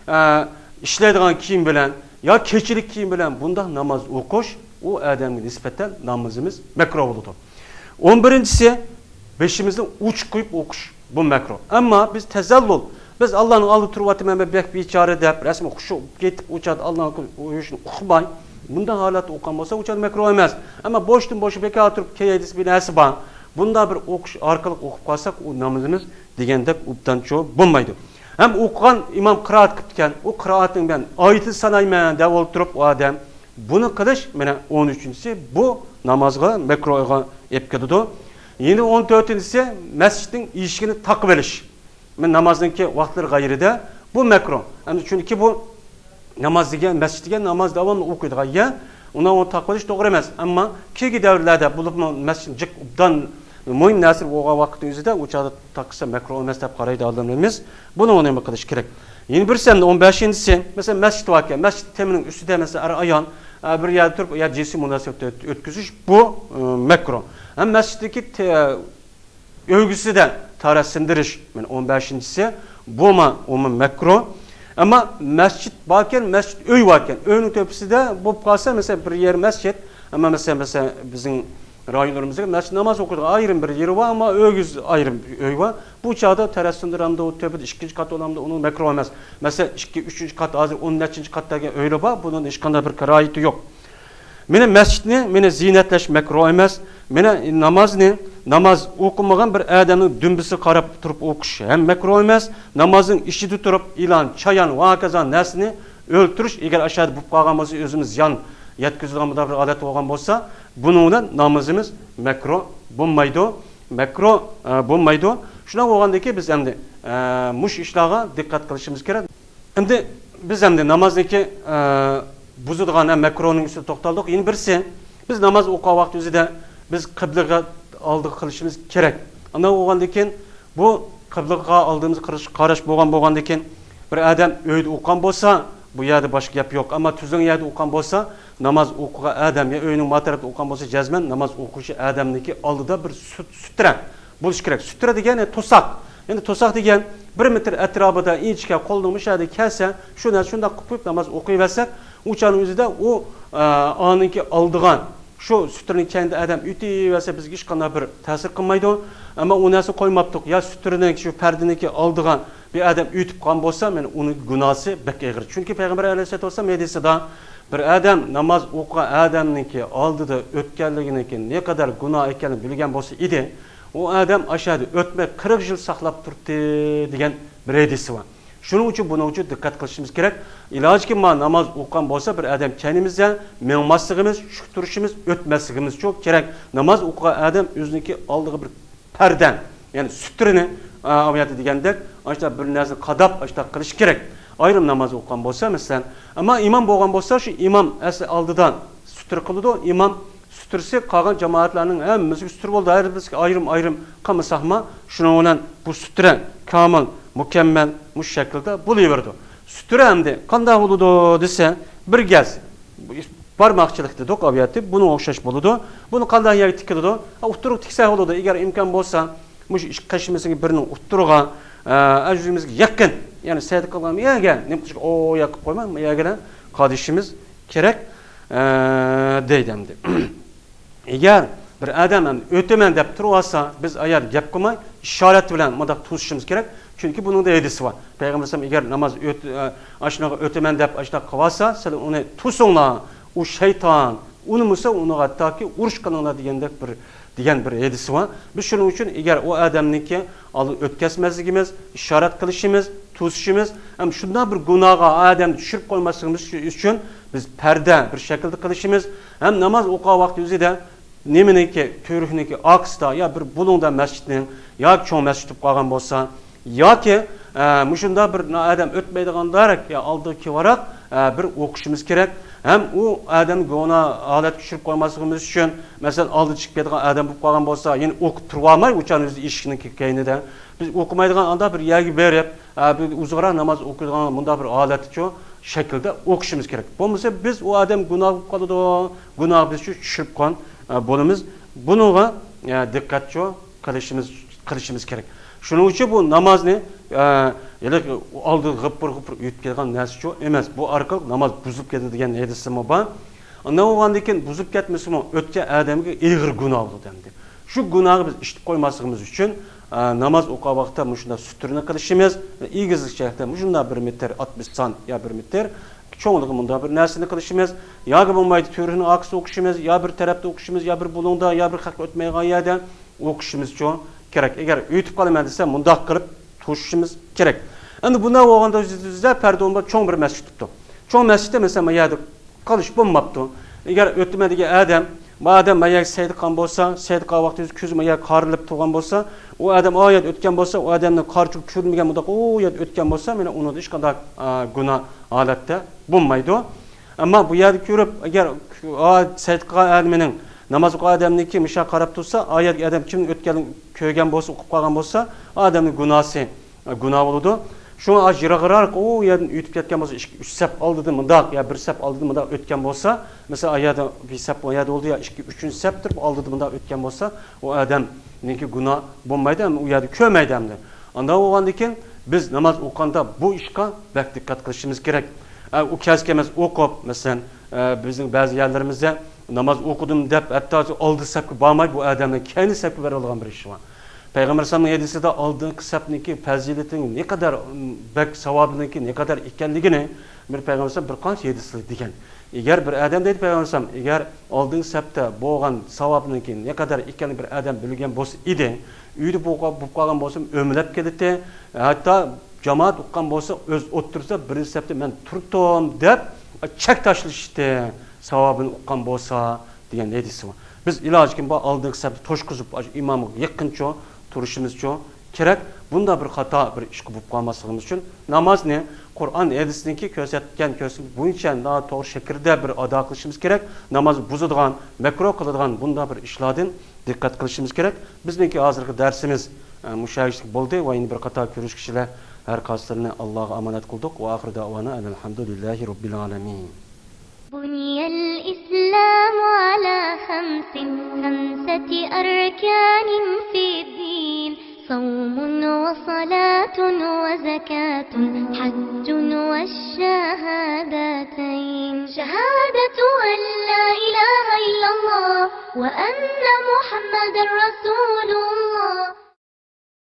ئە، ئىشلەيدىغان كىيىم بىلەن يا كېچىلىك كىيىم بىلەن بۇنداق ناماز ئوقۇش، ئۇ ئادەمگە نىسبەتەن نامىزىمىز مەكرۇ بولىدۇ. ئون بىرىنچىسى، بېشىمىزنى ئوچۇق قويۇپ ئوقۇش، بۇ مەكرۇ. ئەمما بىز تەزەللۇل، بىز ئاللانىڭ ئالدىدا تۇرۇۋاتىمەن، مەن بەك بىچارە دەپ، رەسمىي خۇشۇ كېتىپ، ئۇ چاغدا ئاللانىڭ يۈرۈشىنى ئۇقماي، بۇنداق ھالەتتە ئوقۇغان بولسا، ئۇ چاغدا مەكرۇ ئەمەس. ئەمما بوشتىن بوش بىكار تۇرۇپ، كەيدىسى بىر نەرسە بار. بۇنداق بىر ئوقۇش ئارقىلىق ئوقۇپ قالساق، ئۇ نامىزىمىز دېگەندەك ئوبدانچۇ بولمايدۇ. ھەم ئوقۇغان ئىمام قىرائەت قىپتىكەن، ئۇ قىرائەتنىڭ بىلەن ئايىتىنى سانايمەن دەپ ئولتۇرۇپ، ئۇ ئادەم بۇنى قىلىش، مانا، ئون ئۈچىنچىسى، بۇ نامازغا مەكرۇھىغا ئېلىپ كېلىدۇ. يەنە ئون تۆتىنچىسى، مەسچىتنىڭ ئىشىكىنى تاقىۋېلىش. مانا، نامازنىڭكى ۋاقىتلىرى غەيرىدە بۇ مەكرۇھ. ئەمدى چۈنكى بۇ ناماز دېگەن، مەسچىت دېگەن ناماز داۋاملىق ئوقۇيدىغان يەر. ئۇنى ئۇنى تاقىۋېلىش توغرا ئەمەس. ئەمما كېيىنكى دەۋرلەردە، بولۇپمۇ مەسچىتنى جىق ئوبدان مۇھىم نەرسە بولغان ۋاقىتنىڭ ئۆزىدە ئۇ چاغدا تاقىسا مەكرۇھ ئەمەس دەپ قارايدۇ ئالىملىرىمىز. بۇنى ئۇنى نېمە قىلىش كېرەك؟ يەنە بىرسى، ئەمدى ئون بەشىنچىسى، مەسىلەن، مەسچىت باركەن، مەسچىت تېمىنىڭ ئۈستىدە، مەسىلەن، ئەر-ئايال، ئە، بىر يەردە تۇرۇپ، ئۇ يەردە جىنسىي مۇناسىۋەت ئۆت-، ئۆتكۈزۈش، بۇ، ئە، مەكرۇھ. ھەم مەسچىتتىكى تە-، ئۆگزىسىدە تارا سىندۇرۇش، مانا، ئون بەشىنچىسى، بۇمۇ، ئۇمۇ مەكرۇھ. ئەمما مەسچىت باركەن، مەسچىت ئۆي باركەن، ئۆينىڭ تۆپىسىدە بولۇپ قالسا، مەسىلەن، بىر يەر مەسچىت، ئەمما، مەسىلەن، مەسىلەن، بىزنىڭ رايونلىرىمىزدا مەسچىت ناماز ئوقۇيدىغان ئايرىم بىر يېرى بار، ئەمما ئۆگزە ئايرىم ئۆي بار. بۇ چاغدا تەرەس سىندۇرامدۇ، تۆپىدە ئىككىنچى قات بولامدۇ، ئۇنىڭ مەكرۇھ ئەمەس. مەسىلەن، ئىككى، ئۈچىنچى قات، ھازىر ئون نەچچىنچى قاتتا كەلگەن ئۆيلەر بار، بۇنىڭدا ھېچقانداق بىر كاراھىيىتى يوق. مانا مەسچىتنى، مانا زىينەتلەش مەكرۇھ ئەمەس. مانا نامازنى، ناماز ئوقۇمىغان بىر ئادەمنىڭ دۈمبىسىگە قاراپ تۇرۇپ ئوقۇش ھەم مەكرۇھ ئەمەس. نامازنىڭ ئىچىدە تۇرۇپ ئىلان، چايان ۋە ھاكازا نەرسىنى ئۆلتۈرۈش، ئەگەر ئاشۇ يەردە بولۇپ قالغان بولسا، ئۆزىمىز زىيان يەتكۈزىدىغان مۇنداق بىر ھالەت بولغان بولسا، بۇنىڭ بىلەن نامىزىمىز مەكرۇھ بولمايدۇ. مەكرۇھ، ئە، بولمايدۇ. شۇنداق بولغاندىكىن بىز ئەمدى، ئە، مۇشۇ ئىشلارغا دىققەت قىلىشىمىز كېرەك. ئەمدى بىز ئەمدى نامازنىڭكى، ئە، بۇزىدىغان ھەم مەكرۇھنىڭ ئۈستىدە توختالدۇق. يەنە بىرسى، بىز ناماز ئوقۇغان ۋاقىت ئۆزىدە بىز قىبلىگە ئالدىغا قىلىشىمىز كېرەك. ئانداق بولغاندىكىن بۇ قىبلىغا ئالدىمىز قارىش، قاراش بولغان، بولغاندىكىن بىر ئادەم ئۆيدە ئوقۇغان بولسا، بۇ يەردە باشقا گەپ يوق. ئەمما تۈزۈلگەن يەردە ئوقۇغان بولسا، ناماز ئوقۇغان ئادەم يا ئۆينىڭ ما تەرەپتە ئوقۇغان بولسا، جەزمەن ناماز ئوقۇغۇچى ئادەمنىڭكى ئالدىدا بىر سۈت-، سۈترە بولۇش كېرەك. سۈترە دېگەن، يەنى توساق. يەنى توساق دېگەن بىر مېتىر ئەتراپىدا ئىنچىكە قولنىڭ مۇشۇ يەردە كەلسە، شۇ نەرسە شۇنداق قىلىپ قويۇپ ناماز ئوقۇيۋەرسەك، ئۇ چاغنىڭ ئۆزىدە ئۇ، ئە، ئانىڭكى ئالدىغان شۇ سۈترىنىڭ كەينىدە ئادەم ئۆتۈۋەرسە، بىزگە ھېچقانداق بىر تەسىر قىلمايدۇ. ئەمما ئۇ نەرسىنى قويماپتۇق. يا سۈترىنىڭ شۇ پەردىنىڭكى ئالدىغا بىر ئادەم ئۆتۈپ قالغان بولسا، مانا ئۇنىڭ گۇناھى بەك ئېغىر. چۈنكى پەيغەمبەر ئەلەيھىسسالاتۇ ۋەسسالام ھەدىسىدا، بىر ئادەم ناماز ئوقۇغان ئادەمنىڭكى ئالدىدا ئۆتكەنلىكىنىڭكى نەقەدەر گۇناھ ئىكەنلىكىنى بىلگەن بولسا ئىدى، ئۇ ئادەم ئاشۇ يەردە ئۆتمەي قىرىق يىل ساقلاپ تۇردى، دېگەن بىر ھەدىسى بار. شۇنىڭ ئۈچۈن، بۇنىڭ ئۈچۈن دىققەت قىلىشىمىز كېرەك. ئىلاجىكى، ما ناماز ئوقۇغان بولسا، بىر ئادەم كەينىمىزدە مېڭماسلىقىمىز، شۇ تۇرۇشىمىز، ئۆتمەسلىكىمىزچۇ كېرەك. ناماز ئوقۇغان ئادەم ئۆزىنىڭكى ئالدىغا بىر پەردە، يەنى سۈترىنى، ئا، ئاۋۇ يەردە دېگەندەك، ئاشۇنداق بىر نەرسىنى قاداپ، ئاشۇنداق قىلىشى كېرەك. ئايرىم ناماز ئوقۇغان بولسا، مەسىلەن. ئەمما ئىمام بولغان بولسا، شۇ ئىمام ئەسلى ئالدىدا سۈترە قىلىدۇ. ئىمام سۈترىسى قالغان جامائەتلەرنىڭ ھەممىسىگە سۈترە بولىدۇ. ھەر بىرسىگە ئايرىم-ئايرىم قىلمىساقمۇ، شۇنىڭ بىلەن بۇ سۈترە كامىل، مۇكەممەل، مۇشۇ شەكىلدە بولۇۋېرىدۇ. سۈترە ئەمدى قانداق بولىدۇ دېسە، بىر گەز، بارماقچىلىق دېدۇق، ئاۋۇ يەردە، بۇنىڭغا ئوخشاش بولىدۇ. بۇنى قانداق يەرگە تىكىلىدۇ؟ ھە، ئوتتۇرىغا تىكسە بولىدۇ. ئەگەر ئىمكان بولسا، مۇشۇ ئىككى قېشىمىزنىڭ بىرىنىڭ ئوتتۇرىغا، ئە، ئەجىزىمىزگە يېقىن، يەنى سەجدە قىلغان يەرگە، نېمە قىلىشقا، ئۇ يەرگە قويماي، بۇ يەرگە قادىشىمىز كېرەك، ئە، دەيدۇ ئەمدى. ئەگەر بىر ئادەم ئەمدى ئۆتىمەن دەپ تۇرۇۋالسا، بىز ئايال گەپ قىلماي، ئىشارەت بىلەن مۇنداق توسۇشىمىز كېرەك. چۈنكى بۇنىڭدا ھەدىسى بار. پەيغەمبەر ئەلەيھىسسالام ئەگەر ناماز ئۆت-، ئە، ئاشۇنىڭغا ئۆتىمەن دەپ ئاشۇنداق قىلىۋالسا، سىلەر ئۇنى توسۇڭلار، ئۇ شەيتان، ئۇنىمىسا ئۇنىڭغا ھەتتاكى ئۇرۇش قىلىڭلار دېگەندەك بىر، دېگەن بىر ھەدىسى بار. بىز شۇنىڭ ئۈچۈن ئەگەر ئۇ ئادەمنىڭكى ئالدىن ئۆتكەزمەسلىكىمىز، ئىشارەت قىلىشىمىز، توسۇشىمىز، ھەم شۇنداق بىر گۇناھقا ئۇ ئادەمنى چۈشۈرۈپ قويماسلىقىمىز ئۈچۈن بىز پەردە بىر شەكىلدە قىلىشىمىز، ھەم ناماز ئوقۇغان ۋاقتى ئۆزىدە نېمىنىڭكى، تۈۋرۈكنىڭكى ئارقىسىدا يا بىر بۇلۇڭدا مەسچىتنىڭ ياكى چوڭ مەسچىت بولۇپ قالغان بولسا، ياكى، ئە، مۇشۇنداق بىر ئادەم ئۆتمەيدىغاندەك يا ئالدىغا كېلىۋاراق، ئە، بىر ئوقۇشىمىز كېرەك. ھەم ئۇ ئادەمنى گۇناھ ھالەتكە چۈشۈرۈپ قويماسلىقىمىز ئۈچۈن، مەسىلەن، ئالدىدا چىقىپ كېتىدىغان ئادەم بولۇپ قالغان بولسا، يەنە ئوقۇپ تۇرۇۋالماي ئۇ چاغنى ئۆزى ئىشىكنىڭ كەينىدە. بىز ئوقۇمايدىغان ئاندا بىر يەرگە بېرىپ، ئە، بىر ئۇزۇنراق ناماز ئوقۇيدىغان مۇنداق بىر ھالەتتىچۇ شەكىلدە ئوقۇشىمىز كېرەك. بولمىسا بىز ئۇ ئادەم گۇناھ بولۇپ قالىدۇ، گۇناھ بىز شۇ چۈشۈرۈپ قويغان، ئە، بولىمىز. بۇنىڭغا، ئە، دىققەتچۇ قىلىشىمىز، قىلىشىمىز كېرەك. شۇنىڭ ئۈچۈن بۇ نامازنى، ئە، ھېلىقى ئالدىدا غىپپۇر-غىپپۇر ئۆتۈپ كېتىدىغان نەرسىچۇ ئەمەس. بۇ ئارقىلىق ناماز بۇزۇلۇپ كېتىدۇ دېگەن ھەدىسىمۇ بار. ئاندىن بولغاندىن كېيىن بۇزۇلۇپ كەتمىسىمۇ ئۆتكەن ئادەمگە ئېغىر گۇناھ بولىدۇ ئەمدى. شۇ گۇناھنى بىز ئىشلىتىپ قويماسلىقىمىز ئۈچۈن، ئە، ناماز ئوقۇغان ۋاقىتتا مۇشۇنداق سۈترىنى قىلىشىمىز، ئېگىزلىك جەھەتتە مۇشۇنداق بىر مېتىر ئاتمىش سان يا بىر مېتىر چوڭلۇقى مۇنداق بىر نەرسىنى قىلىشىمىز، ياكى بولمايدۇ تۈۋرۈكنىڭ ئارقىسىدا ئوقۇشىمىز، يا بىر تەرەپتە ئوقۇشىمىز، يا بىر بۇلۇڭدا، يا بىر خەق ئۆتمەيدىغان يەردە ئوقۇشىمىزچۇ كېرەك. ئەگەر ئۆتۈپ قالىمەن دېسە، مۇنداق قىلىپ توسۇشىمىز كېرەك. ئەمدى بۇنداق بولغاندا، بىزدە پەردە بولمىغان چوڭ بىر مەسچىت تۇرۇپتۇ. چوڭ مەسچىتتە، مەسىلەن، ما يەردە قىلىش بولماپتۇ. ئەگەر ئۆتىمەن دېگەن ئادەم، ما ئادەم ما يەرگە سەيدە قىلغان بولسا، سەيدە قىلغان ۋاقتى كۆزى ما يەرگە قارىلىپ تۇرغان بولسا، ئۇ ئادەم ئا يەردە ئۆتكەن بولسا، ئۇ ئادەمنى قارىچۇ كۆرۈنمىگەن مۇنداق ئۇ يەردە ئۆتكەن بولسا، مانا ئۇنىڭدا ھېچقانداق، ئا، گۇناھ ھالەتتە بولمايدۇ. ئەمما بۇ يەردە كۆرۈپ، ئەگەر، ئا، سەيدە قىلغان ئادىمىنىڭ، ناماز ئوقۇغان ئادەمنىڭكى مۇشۇ قاراپ تۇرسا، ئا يەردىكى ئادەم كىمنىڭ ئۆتكەنلىكىنى كۆرگەن بولسا، ئۇقۇپ قالغان بولسا، ئا ئادەمنىڭ گۇناھى، ئا، گۇناھ بولىدۇ. شۇڭا ئاز يىراقراق ئۇ يەردىن ئۆتۈپ كەتكەن بولسا، ئىككى، ئۈچ سەپ ئالدىدىن مۇنداق يا بىر سەپ ئالدىدىن مۇنداق ئۆتكەن بولسا، مەسىلەن، ئا يەردە بىر سەپ، ئا يەردە بولدى يا ئىككى، ئۈچىنچى سەپتۇر، ئالدىدىن مۇنداق ئۆتكەن بولسا، ئۇ ئادەمنىڭكى گۇناھ بولمايدۇ، ئەمدى ئۇ يەردە كۆرمەيدۇ ئەمدى. ئانداق بولغاندىن كېيىن بىز ناماز ئوقۇغاندا بۇ ئىشقا بەك دىققەت قىلىشىمىز كېرەك. ئە، ئۇ كەلسە كەلمەس ئوقۇپ، مەسىلەن، ئە، بىزنىڭ بەزى يەرلىرىمىزدە ناماز ئوقۇدۇم دەپ، ھەتتا ئالدى سەپكە بارماي، بۇ ئادەمنى كەينى سەپكە بېرىۋالغان بىر ئىش بار. پەيغەمبەر ئەلەيھىسسالامنىڭ ھەدىسىدە ئالدىنقى سەپنىڭكى پەزىلىتىنىڭ نەقەدەر، م، بەك ساۋابىنىڭكى نەقەدەر ئىكەنلىكىنى بىر پەيغەمبەر ئەلەيھىسسالام بىر قانچە ھەدىسلەر دېگەن. ئەگەر بىر ئادەم دەيدۇ پەيغەمبەر ئەلەيھىسسالام، ئەگەر ئالدىنقى سەپتە بولغان ساۋابنىڭكى نەقەدەر ئىكەنلىكىنى بىر ئادەم بىلگەن بولسا ئىدى، ئۆيدە بولغان، بولۇپ قالغان بولسا ئۆمىلەپ كېتەتتى. ھەتتا جامائەت ئۇققان بولسا، ئۆز ئوتتۇرىسىدا بىرىنچى سەپتە مەن تۇرۇپتۇم دەپ چەك تاشلىشىتتى، ساۋابىنى ئۇققان بولسا دېگەن ھەدىسى بار. بىز ئىلاجى كىم بار ئالدىنقى سەپتە توشقۇزۇپ، ئاشۇ ئىمامغا يېقىنچۇ تۇرۇشىمىزچۇ كېرەك. بۇنداق بىر خاتا بىر ئىشقا بولۇپ قالماسلىقىمىز ئۈچۈن نامازنى قۇرئان ھەدىسنىڭكى كۆرسەتكەن كۆرسىتىش بويىچە ناتوغرا شەكىلدە بىر ئادا قىلىشىمىز كېرەك. ناماز بۇزىدىغان، مەكرۇھ قىلىدىغان بۇنداق بىر ئىشلاردىن دىققەت قىلىشىمىز كېرەك. بىزنىڭكى ھازىرقى دەرسىمىز، ئە، مۇشۇ يەرلىك بولدى ۋە يەنە بىر قاتار كۆرۈشكۈچىلەر ھەر قايسىلىرىنى ئاللاغا ئامانەت قىلدۇق. ۋە ئاخىرى دەۋانا ئەنىل ھەمدۇلىللاھى رەببىل ئالەمىن. بني الإسلام على خمس، خمسة أركان في الدين، صوم وصلاة وزكاة حج والشهادتين. شهادة أن لا إله إلا الله وأن محمدا رسول الله.